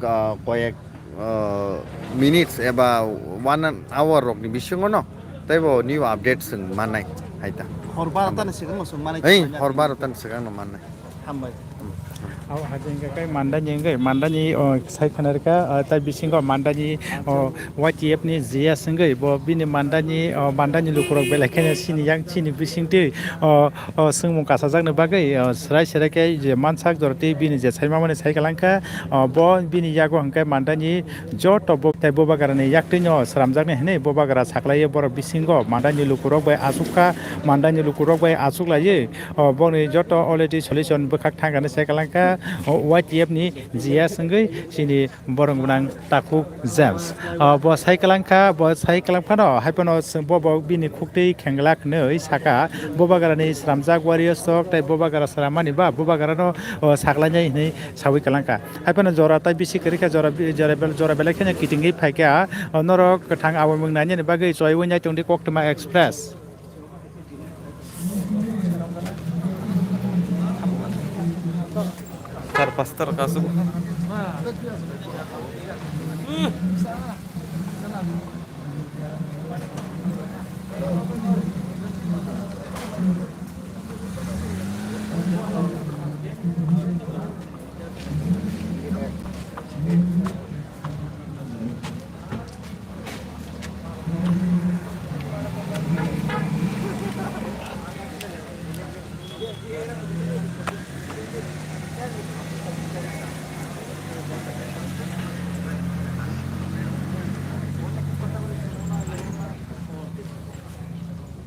uh, koyek, uh, minutes eba one hour rok ni bisingo no tei bo new update chwng mannai hai ta. Hor barota ni swkang no chwng manai. Ei, hor barota ni swkang no mannai. Hambai. Abo hai jeng khe mandani wngwi, mandani, o, sai khna rwkha, o, tai bisingo mandani, o, Y T F ni G S wngwi, bo bini mandani, o, mandani lukurok belai kheno sini yang chini bisingtwi, o, o, swngmung kasajakni bagwi, o, swrai swrai khe je mansak jorotwi bini je saimamani sai kwlangkha, o, bo bini yago hwnkhe mandani joto bo tei bubagrani yaktwino sramjaknai hwnwi bubagra saklaio borok bisingo mandani lukurok bai achukha, mandani lukurok bai achuklaiwi, O, boni joto already solution bwkhak thangkani sai kwlangkha, o, Y T F ni G S wngwi chini borok gwnang Takhuk James. O, bo sai kwlangkha, bo sai kwlangphano, haiphano chwng bo, bo bini khuktwi khenglak hinwi saka, bubagrani sramjak warriors rok tei bubagra swrammani ba bubagrano, o, saklainai hinwi sawi kwlangkha. Haiphano jora tai bisi kwrwikha, jora bi-, jora bel-, jora belai kheno kitingwi phaikha, o, norok kwthang aboni mung nainani bagwi chwlaiwi naitongdi Koktwma Express. Char pasta rok aswk.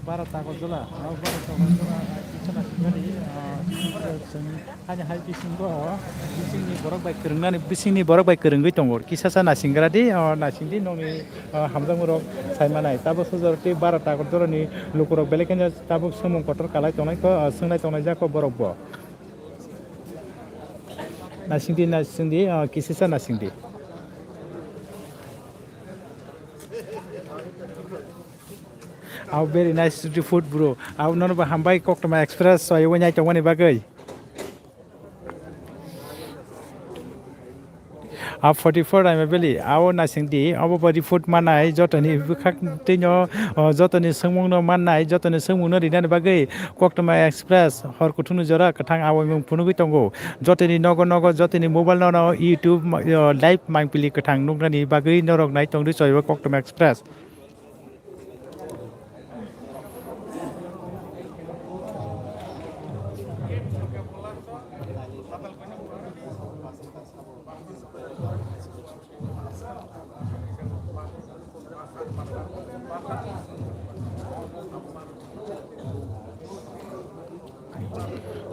Bara tago jula, aro bara tago jula, kisa na singmani, ah, chwng. Ani hai bisingo, bisingni borok bai kwrwngnani, bisingni borok bai kwrwngwi tongo. Kisa sa nasingradi, o, nasingdi nokni, o, hamjakmung rok sai manai. Tabuk sujor tei bara tago doroni lukurok belai kheno tabuk swngmung kotor kalai tongnai kho, o, swngnai tongnai jako borok bo. Nasingdi, nasingdi, o, kisa sa nasingdi. How very nice to the food, bro. How nono ba hambai Koktwma Express so iwo nyai tongmani bagwi. A forty-four Raima Valley, abo nasingdi, abo bo report manai, jotoni bwkhak tino, o, jotoni swngmungno mannai, jotoni swngmungno rinani bagwi Koktwma Express, hor kuthumni jora kwthang aboni mung phunugwi tongo. Jotoni nogo nogo, jotoni mobile nono YouTube, o, live mangpili kwthang nuknani bagwi norok nai tongdi choibo Koktwma Express.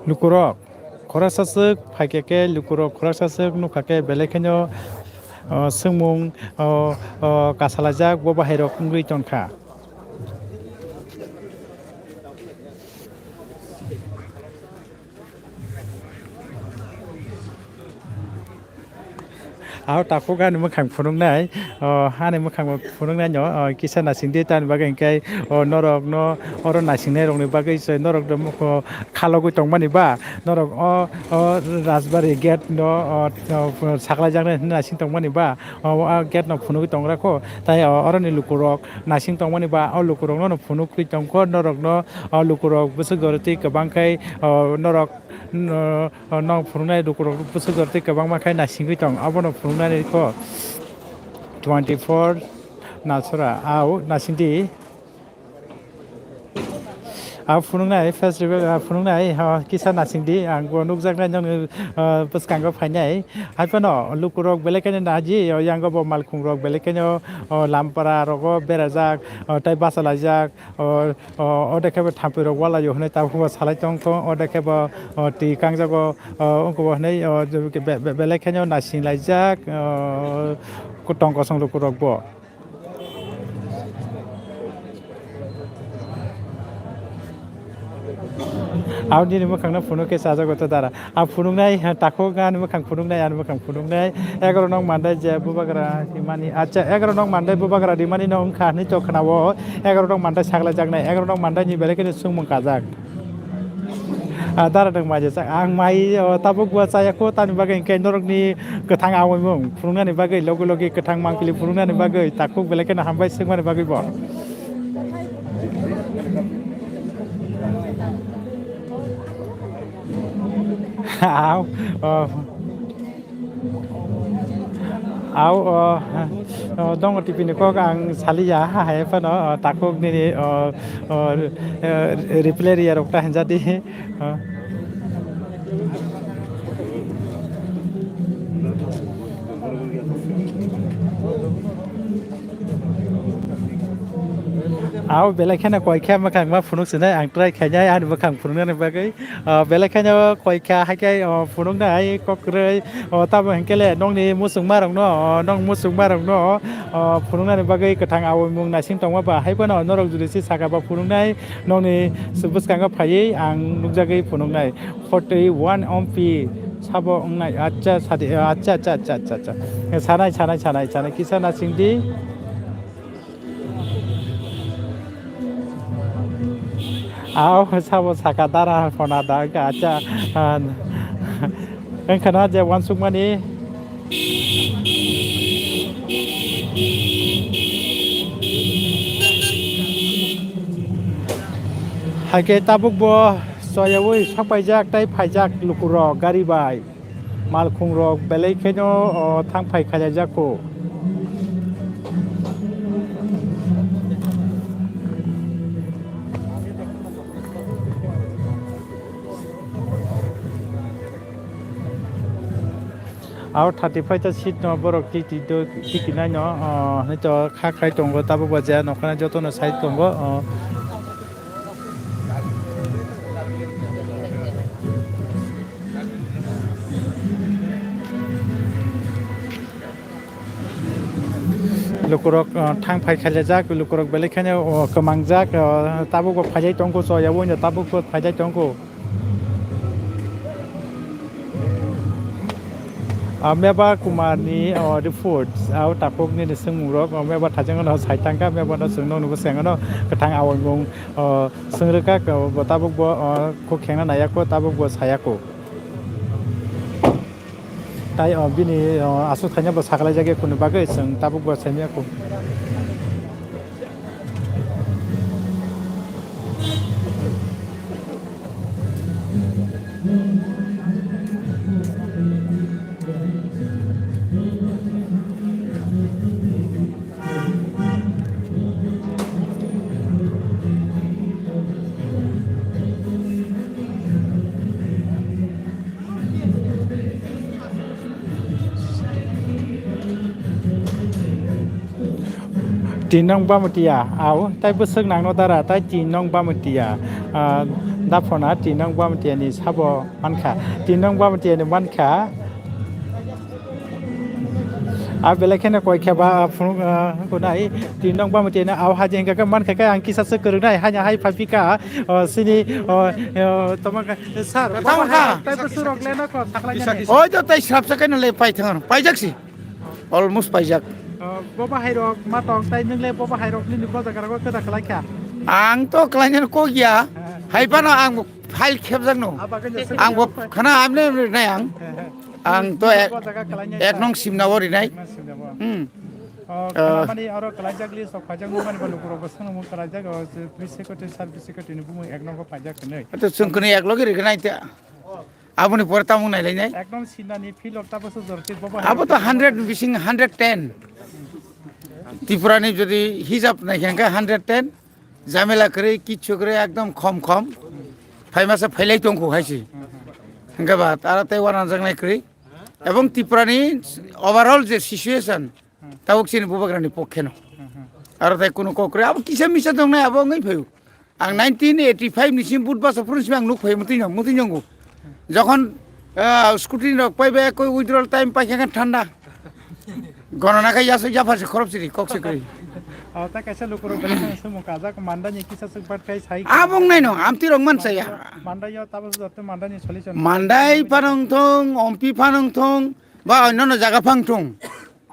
Lukurok khoroksa swk phaikha khe, lukurok khoroksa swk nukha khe, belai kheno, o, swngmung, o, o, kasalaijak bo bahairok wngwi tongkha. Abo takhuk ani mwkhang phunuknai, o, ani mwkhang phunuknai no, o, kisa nasingdi, tamni bagwi hwnkhe, o, norok no oro nasingnai rokni bagwi se norok no, o, khalogwi tongmani ba, norok o, o, Rajbari gate no, o, o, saklaijaknai hwnwi nasing tongmani ba, o, o gate no phunugwi tongra kho, tai, o, oroni lukurok nasing tongmani ba, o lukurok no phunugwi tongkho, norok no, o lukurok bwswk jora twi kwbang khai, o, norok no, no phunuknai lukurok bwswk jora tei kwbangma khe naisingwi tong, abono phunuknani kho twenty four Nasora, au naisingdi. A phunuknai festival, a phunuknai, o, kisa nasingdi, ang bo nukjaknai nokni, o, bwskango phainai. Haiphano lukurok belai kheno naji, o, yango bo malkhungrok belai kheno, o, lampara rogo berajak, o, tei bachalaijak, o, o, ode khe bo thampui rok walaio hwnwi tabuk bo salai tongkho, ode khe bo, o, twi kangjago, o, wngkha bo hwnwi, o, be-, be-, belai kheno nasinglaijak, o, kutong kosong lukurok bo. Ang nini mwkhangno phunuk khe chajago to dara. Ang phunuknai, ha, takhuk ani mwkhang phunuknai, ani mwkhang phunuknai. Egaroh nong mandai je bubagra rimani. Acha, egaroh nong mandai bubagra rimani no wngkha hinwi to khwnao. Egaroh nong mandai saklaijaknai, egaroh nong mandai ni belai kheno chwngmung kajak. Ah, dara nwng mai jesa. Ang mai, o, tabuk bo chaya kho, tamni bagwi hwnkhe norokni kwthang aoimung phunuknani bagwi, logi logi kwthang mangpili phunuknani bagwi, takhuk belai kheno hambai swkmani bagwi bo. Au, o. Au, o, o, dongo T V ni kok ang saliya, ha, hai phano, o, takhuk nini, o, o, e, replay riya rok ta hinjadi, o. Au, belai kheno koi khe mwkhang ma phunuk sinai, ang try khainai ani mwkhang phunuknani bagwi. O, belai kheno koi kha, hai khe, o, phunuknai kok kwrwi, o, tamo hinkhe le nokni muchungmarokno, o, nok muchungmarokno, o, phunuknani bagwi kwthang aoimung naising tongma ba, hai phano norok jodi se saka ba phunuknai, nokni bwskango phaiwi ang nukjagwi phunuknai. Forty one M P sabo wngnai, acha, sadi, acha, acha. Sanai, sanai, sanai, sanai, kisa nasingdi. Au sabo saka dara phona da wngkha, acha, ah, wngkha na je uansukmani. Hai khe tabuk bo choyaui sokpaijak tei phaijak lukurok gari bai. Malkhungrok belai kheno, o, thang phai khaijak kho. Aro thirty five ta seat no borok titi do, titi nai no, o, hwnwi to kha khai tongo, tabuk bo je nokha joto no side tongo, o. Lukurok, uh, thang phai khailajak, lukurok belai kheno, uh, kwmangjak, uh, tabuk bo phailai tongkho, choya bo tabuk bo phailai tongkho. Ah, Meba Kumar ni, oh, report, ah, o takhuk nini swngmung rok, oh, Meba thajeng no sai tangkha, Meba no swngno nugo sengno kwthang aoimung, oh, swngrekha, oh, bo tabuk bo, oh, kok khengna naiya kho, tabuk bo saya kho. Tai, oh, bini, oh, aswk thaino bo sakalaijak ya kunu bagwi chwng tabuk bo saimaya kho. Tin nong bamatiya, au, tai bwswk nangno dara, tai tin nong bamatiya, ah, daphona tin nong bamatiya ni sabo mankha, tin nong bamatiya ni mankha. A belai kheno koi khe ba, ah, phunuk, ah, kunai tin nong bamatiya ni au haji hingka khe mankha khe ang kisa se kwrwngnai, haino hai phaipika, oh, sini, oh, oh, toma kha, sir, tamo kha. Tai bwswk rok le no kho, sakhlai nani. Oi to tai srapsa khe no le pai thang, paijak si. Almost paijak. Oh, bo bahai rok ma tong tai nwng le bo bahai rok nini bo jaga rogo kwda khlai kha? Ang to khlainani kok ya. Hai phano ang bo file khepjak no. Ang bo khana amne amne rinai ang. Ang to ek, bo jaga khlainai ek nong simna o rinai. Ek nong simna o. Hmm. Oh, ah, khamani aro khlaijak li sok phaijak mo mani bo lukurok bo sono mo khlaijak o, police secretary, sir police secretary ni bumung ek nong ko phaijak khnai. To chwng khnai ek logi rinai ta. Aboni pore tamo nailainai? Ekdom sinani field of taboso jorti bobo. Abo to hundred bising hundred ten. Tripura ni jodi hisab nai khe hundred ten. Jamela kwrwi, kichu kwrwi, ekdom khom khom. Phaimasa phailai tongkhu haisi. Hwnkhe ba, tara tei uanajaknai kwrwi. Ebong Tripura ni overall je situation, tabuk chini bubagrani pokkhe no. Aro tai kuno kok kwrwi, abo kisa misa tongnai, abo wngwi phaio. Ang nineteen eighty-five ni sim but basa phuru simi ang nuk phai mutui nyong, mutui nyongo. Jokhon, ah, scrutiny rok paiba koi withdrawal time paikha khe thanda. Gonona khe yaso yapha se khorop siri kok se kri. Oh, ta kaisa lukurok belai kheno sumung kajak mandani kisa suk bat kai sai. Abong nai no, amti rok man saya. Mandai yo tabo joto mandani solution. Mandai phanang thong, ompi phanang thong, ba onno no jaga phang thong.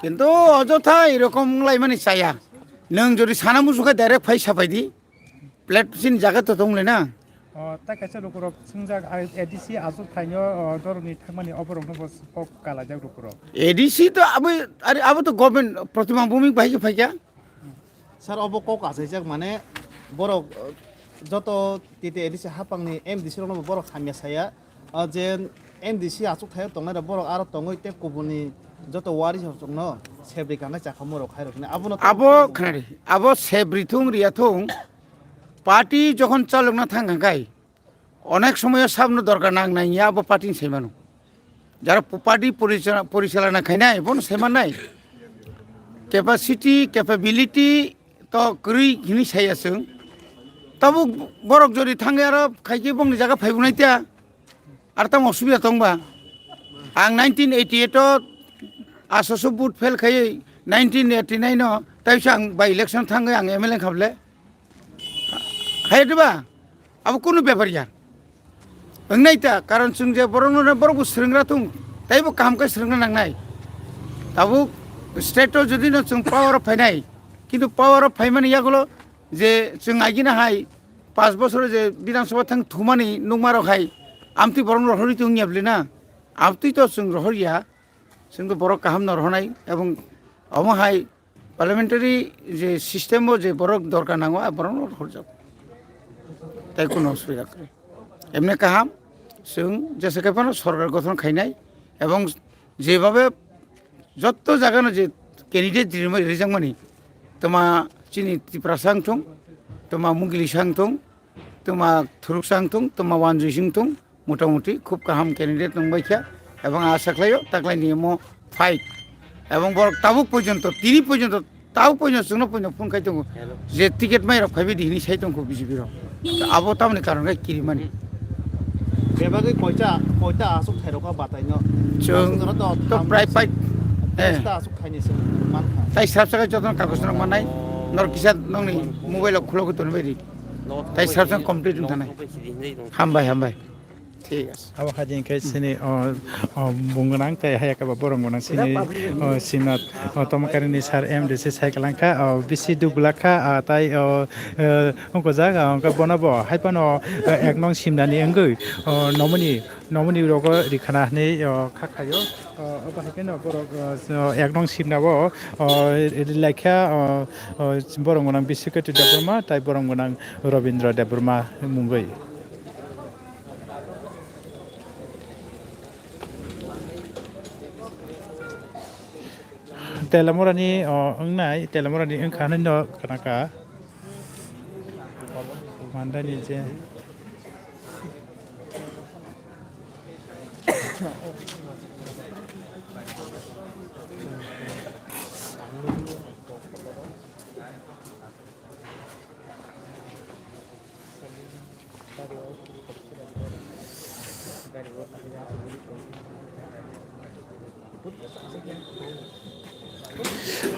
Kintu ojotha erokom lai mani saya. Nwng jodi sana musu khe direct phai sapai di. Plate sin jaga to tong le na. O, ta kaisa lukurok swngjak, A D C aswk thaino, o, dorokni thangmani oborokno bo kok kalaijak lukurok. A D C to abo, are abo to government Pratima Bhumik bai khe phaikha. Sir, obo kok achaijak mane borok, o, joto titi A D C hapangni M D C rokno bo borok hamya saya. O je M D C aswk thaio tongnai rok borok aro tongwi tei kubuni joto waris rok chwngno sebri kanai chakhamorok khairok hwnwi abono. Abo khnari, abo sebri thung riya thung. Party jokhon chalokna thang kha khai, onek somoyo sabno dorkar nang nang ya abo party ni sai mano. Jara pu-, party porichana-, porichalana khainai, bono sai mannai. Capacity, capability to kwrwi hwnwi saya chwng. Tabuk borok jodi thangwi aro khaikhe bongni jaga phaibo nai tiya. Ar tamo osubida tongba. Ang nineteen eighty-eight o asoso vote fail khaiwi nineteen eighty-nine o taisa ang by election thangwi ang M L A khaple. Hai diba? Abo kunu bepar ya. Wngnai ta, karon chwng je borokno borok bo swrwngra thung, taibo kaham khe swrwngna nangnai. Tabuk state o jodi no chwng power o phainai, kintu power o phaimani yagulo je chwng agina hai pas bosoro je Bidhan Sabha thang thumani nukmarok hai amtwi borokno rohorwi tong ya bwle na? Amtwi to chwng rohorya, chwng to borok kaham no rohornai ebong omo hai parliamentary je system o je borok dorkar nango, a borokno rohorjak. Tai kuno osubida kwrwi. Emne kaham, chwng jesa khe phano sorkar gothon khainai ebong jebabe jotto jagano je candidate rijak-, rijakmani, toma chini Tiprasa wng thung, toma Mugilisa wng thung, toma Thuruksa wng thung, toma Wanjui Singh wng thung, motamuti khub kaham candidate wng bai kha, ebong asa khlaio taklaini omo fight, ebong borok tabuk porjonto, tini porjonto Tao poino chwngno poino phone khai tongo je ticket mai rok phaibai di hini sai tongkho B J P rok. Abo tamoni karon khe kirimani. Bebagwi koita, koita aswk thairokha bataino? Chwng aswk jora to to tham prai pai, eh, ta aswk thaini se mankha. Tai srapsa khe jotono kagoj rok mannai. Norok kisa nongni mobile o khulogwi tonwi bai di. Tai srapsa complete wng thanai. Hambai, hambai. Thik ase. Abo hai din khe chini, o, o, bung gwnang tei hai khe bo borok gwnang chini, o, Simnath, o, Tomakarini sir M D C sai kwlang kha, o, bisi duk glak kha, a, tai, o, e, wngkojak, a, wngkha bono bo hai phano, e, ek nong simnani wngwi, o, nomoni, nomoni rogo rikhana hinwi, o, kha khaio. O, obo hai kheno borok, o, ek nong simna o, o, ri-, laikha, o, o, borok gwnang Bisikoti Debbarma tai borok gwnang Robindra Debbarma mungwi. Telamorani, o, wngnai, Telamorani wngkha hinwi no khna kha. Mandani je.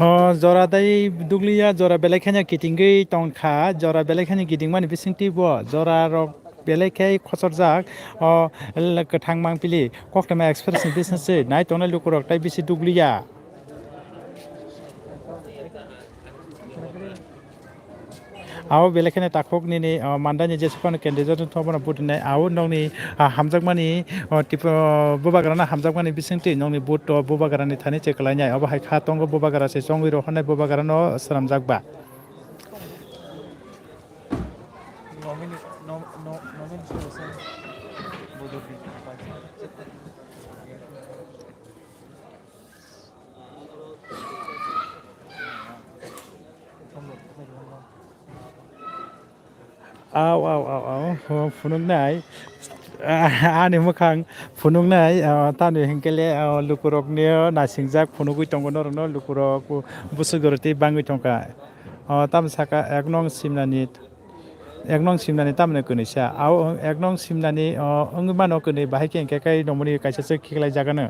O jora dai dukliya, jora belai kheno kitingwi tongkha, jora belai kheno kitingmani bisingtwi bo jora rok belai khe khochorjak. O kwthang mangpili Koktwma Express ni bisingtwi nai tongnai lukurok tai bisi dukliya. Abo belai kheno takhuk nini, o, mandani jesa phano candidate wngthogo bono vote rinai. Abo nokni, a, hamjakmani, o, tipo, bubagrano hamjakmani bisingtwi nokni vote o bubagrani thani che kwlainai. Obo hai kha tongo bubagra se chongwi rohornai bubagrano swnamjak ba. Au, au, au, au, o, phunuknai. Ani mwkhang phunuknai, o, tamni hinkhe le, o, lukurokni, o, nasingjak phunugwi tongo norokno, lukurok bwswk rw tei bangwi tongkha. O, tamo saka ek nong simnani, ek nong simnani tamni kwnwi sa. Au, ek nong simnani, o, wngwi mano kwnwi, bahai khe hinkhe kai nongmani kaisa se khiklai jagano.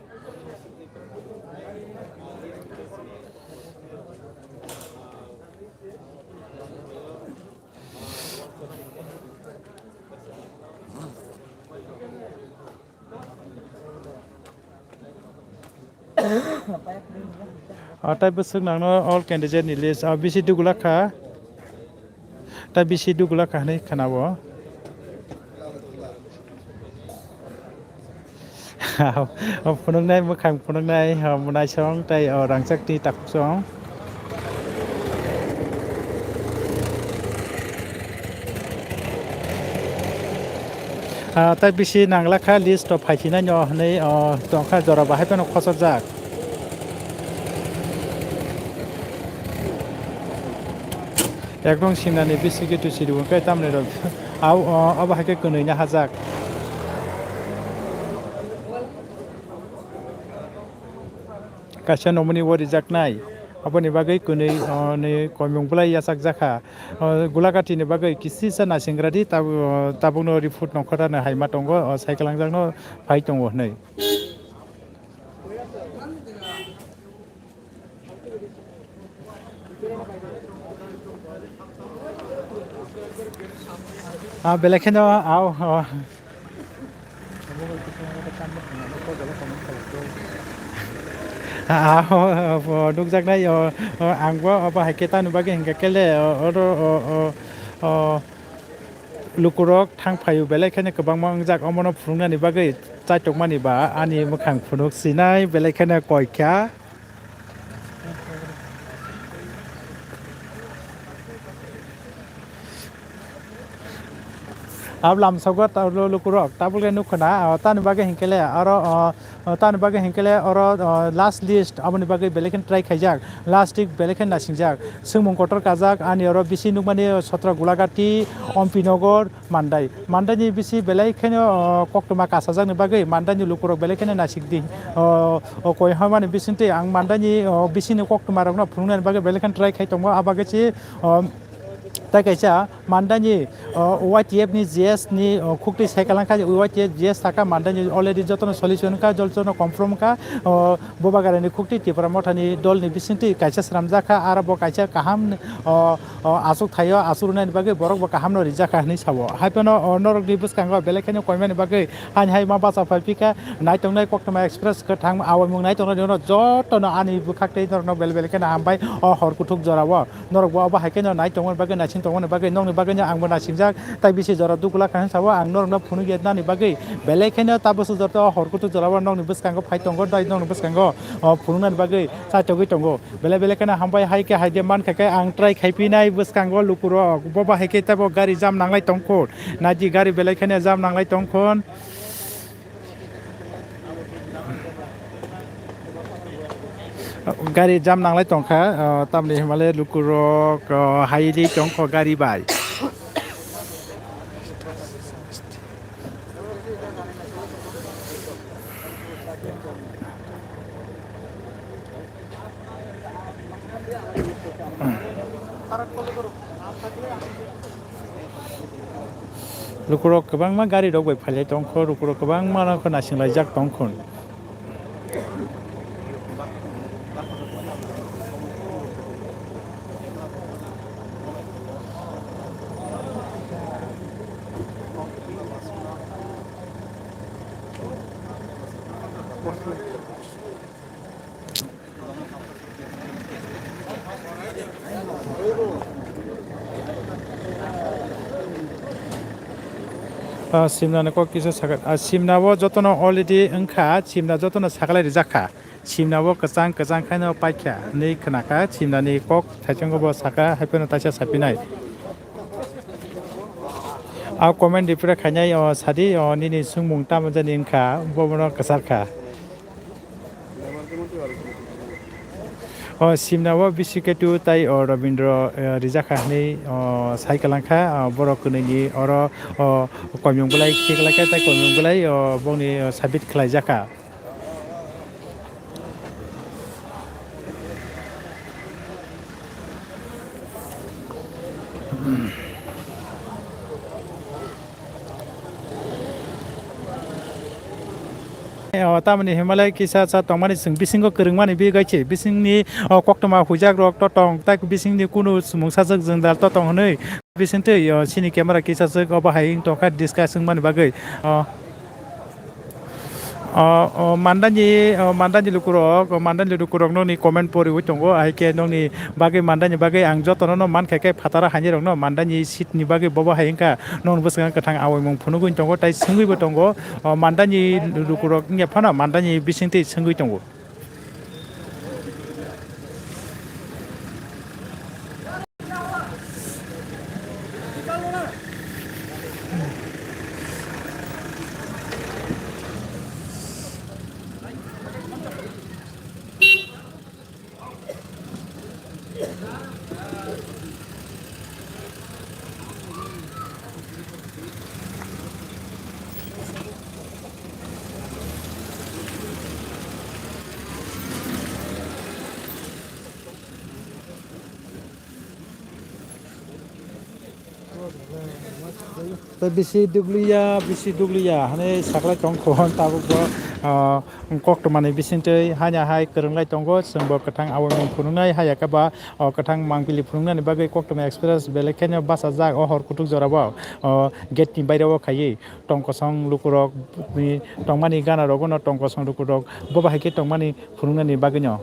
O, tei bwswk nangno all candidate ni list, o, bisi dugula kha. Tei bisi dugula kha hinwi khwnao. O phunuknai, mwkhang phunuknai, o mwnaisong tei o rangchakni takhuk song. Ah, tei bisi nangla kha list o phaithinai no hinwi, o tongkha jora bahai phano khosokjak. Ekdom sinani bisigi tusi rw khe tamni rw. Au, o, obo hai khe kwnwi na hajak. Kaisa nomuni o rijaknai. Aboni bagwi kwnwi, o, ni koimung bwlai yachak jakha. O, Gulagati ni bagwi kisisa nasingradi tab-, o, tabukno report nongkhorano hai ma tongo, o, sai kwlangjakno phai tongo hwnwi. Ah, belai kheno, ah, oh, oh. Ah, oh, oh, oh, nukjaknai, oh, oh, ang bo, obo hai khe tamni bagwi hinkha khe le, oh, oro, oh, oh, oh, lukurok thang phaio belai kheno kwbangma wngjak, omono phunuknani bagwi chaitokmani ba ani mwkhang phunuk sinai belai kheno koikha. Ab lamsogo ta-, lu-, lukurok tabuk le nukho na, o, tani bagwi hinkhe le oro, o, o, tani bagwi hinkhe le oro, o, last list aboni bagwi belai kheno try khaijak, last week belai kheno nasingjak, swngmung kotor kajak, ani oro bisi nukmani Sotra Gulagati, Ompi Nogor, Mandai. Mandai ni bisi belai kheno, o, koktwma kasajakni bagwi Mandai ni lukurok belai kheno nasikdi. O, o, koi hwnmani bisingtwi ang Mandai ni, o, bisingni koktwma rokno phunuknani bagwi belai kheno try khai tongo. A bagwi se, o, tei kaisa Mandai ni, o, Y T F ni G S ni, o, khuktwi sai kwlangkha, Y T F G S sakha Mandai ni already jotono solution kha, jotono confirm kha, o, Bubagra ni khuktwi Tipra Motha ni dol ni bisingtwi kaisa swnamjak kha, aro bo kaisa kaham, o, o, aswk thaio, aswk rwnani bagwi borok bo kaham no rijak kha hinwi sao. Hai phano, o, norok ni bwskango belai kheno koimani bagwi hani hai ma bacha phai phika, naitongnai Koktwma Express kwthang awimung naitongnai rok jotono ani bwkhak tei norok no belai belai kheno hambai o hor kuthuk jora o. Norok bo abo hai kheno nai tongmani bagwi, naising tongmani bagwi, nokni bagwino ang bo naisingjak. Tai bisi jora dugula kha hinwi sao, ang norokno phunuk ya nani bagwi. Belai kheno tabukso jora o hor kuthuk jora o nokni bwskango phai tongo, tai nokni bwskango, o, phunuknani bagwi chaitogwi tongo. Belai belai kheno hambai, hai khe hai de mankha khe ang try khai phinai bwskango lukurok. Bo ba hai khe teibo gari jam nanglai tongkho. Naidi gari belai kheno jam nanglai tongkho. Gari jam nanglai tongkha, ah, tamni hwnmale lukurok, ah, hai di tongkho gari bai. Lukurok kwbangma gari rok bai phailai tongkho, lukurok kwbangma no khe naising laijak tongkho. Ah, simna ni kok kisa sakha, ah, simna o jotono already wngkha, simna jotono sakalai rijak kha. Simna o kwchang kwchang khaino paikha hinwi khnakha, simna ni kok thaichongo bo sakha, hai phano taisa sapinai. Ah, comment reply khainai, o sadi, o nini swngmung tamo jani wngkha, bo bono kwchar kha. O simna o bisi ketu tai o Robindro, eh, rijak kha hwnwi, o, sai kwlang kha, o, borok kwnwi ni oro, o, koimung bwlai khiklai kha tai koimung bwlai, o, bongni, o, sabit khlaijak kha. O, tamoni himalai kisa cha tongmani chwng bisingo kwrwngmani bigwi se bisingni, o, koktwma huijak rok totong tai bisingni kunu chumung sajak jwng dal totong hwnwi bisingtwi, o, chini camera kisa chwk obo hai wng tongkha discuss wngmani bagwi, o, o, o, mandani, o, mandani lukurok, o, mandani lukurok nokni comment poriwi tongo, hai khe nokni bagwi mandani bagwi ang jotono no mankha khe phataro hainwi rokno mandani seat ni bagwi bobo hai wngkha. Nokni bwskango kwthang awaimung phunugwi tongo, tai swngwibo tongo. O, mandani lukurok wngya phano mandani bisingtwi swngwi tongo. Tei bisi dugliya, bisi dugliya, hani saklai tong kho, tabuk bo, ah, koktwmani bisingtwi haino hai kwrwnglai tongo, chwngbo kwthang awaimung phunuknai, haiya khe ba, o, kwthang mangpili phunuknani bagwi Koktwma Express belai kheno bachajak o hor kutuk jorao, o, gate ni baireo khaiwi tong kosong lukurok ni tongmani gana rogo no tong kosong lukurok bo bahai khe tongmani phunuknani bagwino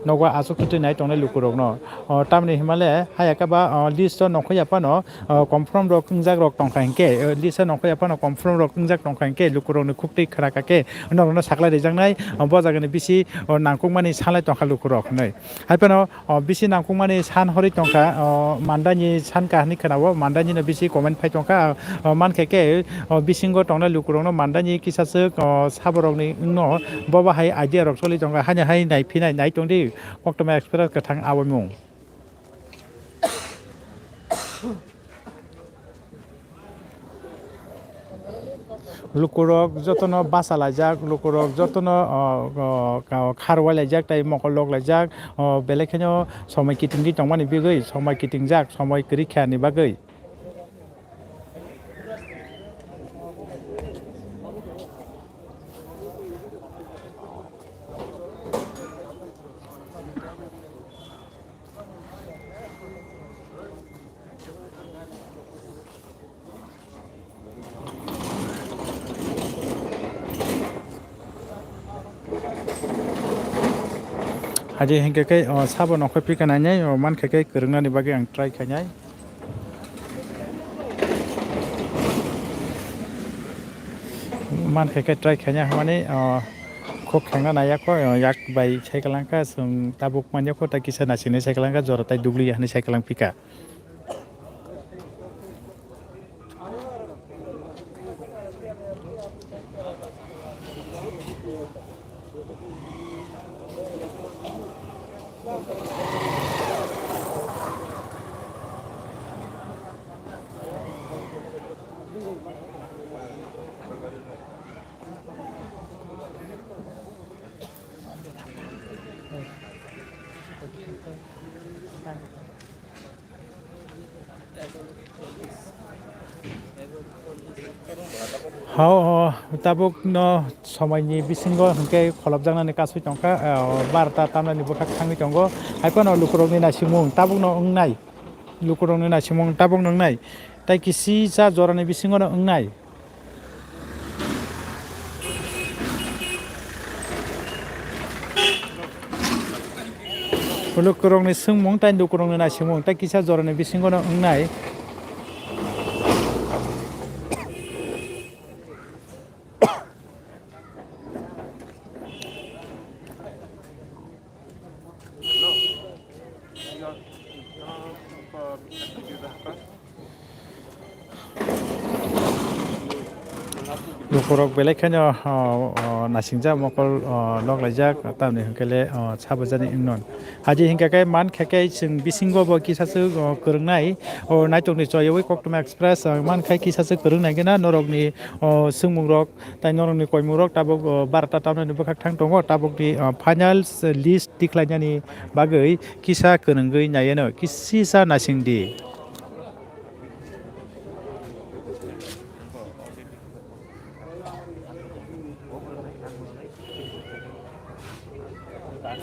nogo achuk twi nai tongnai lukurokno. O, tamni himale haiya khe ba, o, list o nongkhoya phano, o, confirm rok wngjak rok tongkha hinkhe, o, list o nongkhoya phano confirm rok wngjak tongkha hinkhe lukurokni khuktwi khwraka khe norokno saklai rijaknai, o, bo jagani bisi, o, nangkukmani salai tongkha lukurok hinwi. Hai phano, o, bisi nangkukmani san horwi tongkha, o, mandani san kahani khwnao, mandani no bisi comment phai tongkha, o, mankhe khe, o, bisingo tongnai lukurokno mandani kisaswk, o, saborokni wngno bobo hai idea rok choli tongkha, haino hai nai phinai nai tongdi, Koktwma Express kwthang awaimung. Lukurok jotono bachalaijak, lukurok jotono, o, o, ka-, kharwailaijak tei mokol loklaijak, o, belai kheno somoi kitingdi tongmani bagwi, somoi kitingjak, somoi kwrwi khani bagwi. Hadi hinkhe khe, o, sabo nongkhor pika nainai, o, mankhe khe kwrwngnani bagwi ang try khainai. Mankhe khe try khainai hwnmani, o, khuk khengna naiya kho, o, yak bai sai kwlangkha, chwng tabuk manya kho, tai kisa naisingni sai kwlangkha, jora tai dugliya hwnwi sai kwlang pika. Hao, o, tabuk no somoi ni bisingo hinkhe kholopjaknani kasui tongkha, o, barota tamnani bwkhak thangwi tongo. Hai phano lukurokni naisimung tabukno wngnai, lukurokni naisimung tabukno wngnai. Tai kisisa jorani bisingono wngnai. Lukurokni swngmung tai lukurokni naisimung tai kisa jorani bisingono wngnai. Lukurok belai kheno, o, o, nasingjak mokol, o, nok laijak, tamni hwnkhe le, o, sabajani wngnon. Haji hinkha khe man khe khe chwng bisingo bo kisa se, o, kwrwngnai, o, Naitokni Choyawi Koktwma Express, o, man khe kisa se kwrwngnai gana norokni, o, swngmungrok tai norokni koimungrok tabuk, o, barota tamnani bwkhak thang tongo, tabukni, o, final list tikhlainani bagwi kisa kwrwngwi naiano, kisisa nasingdi.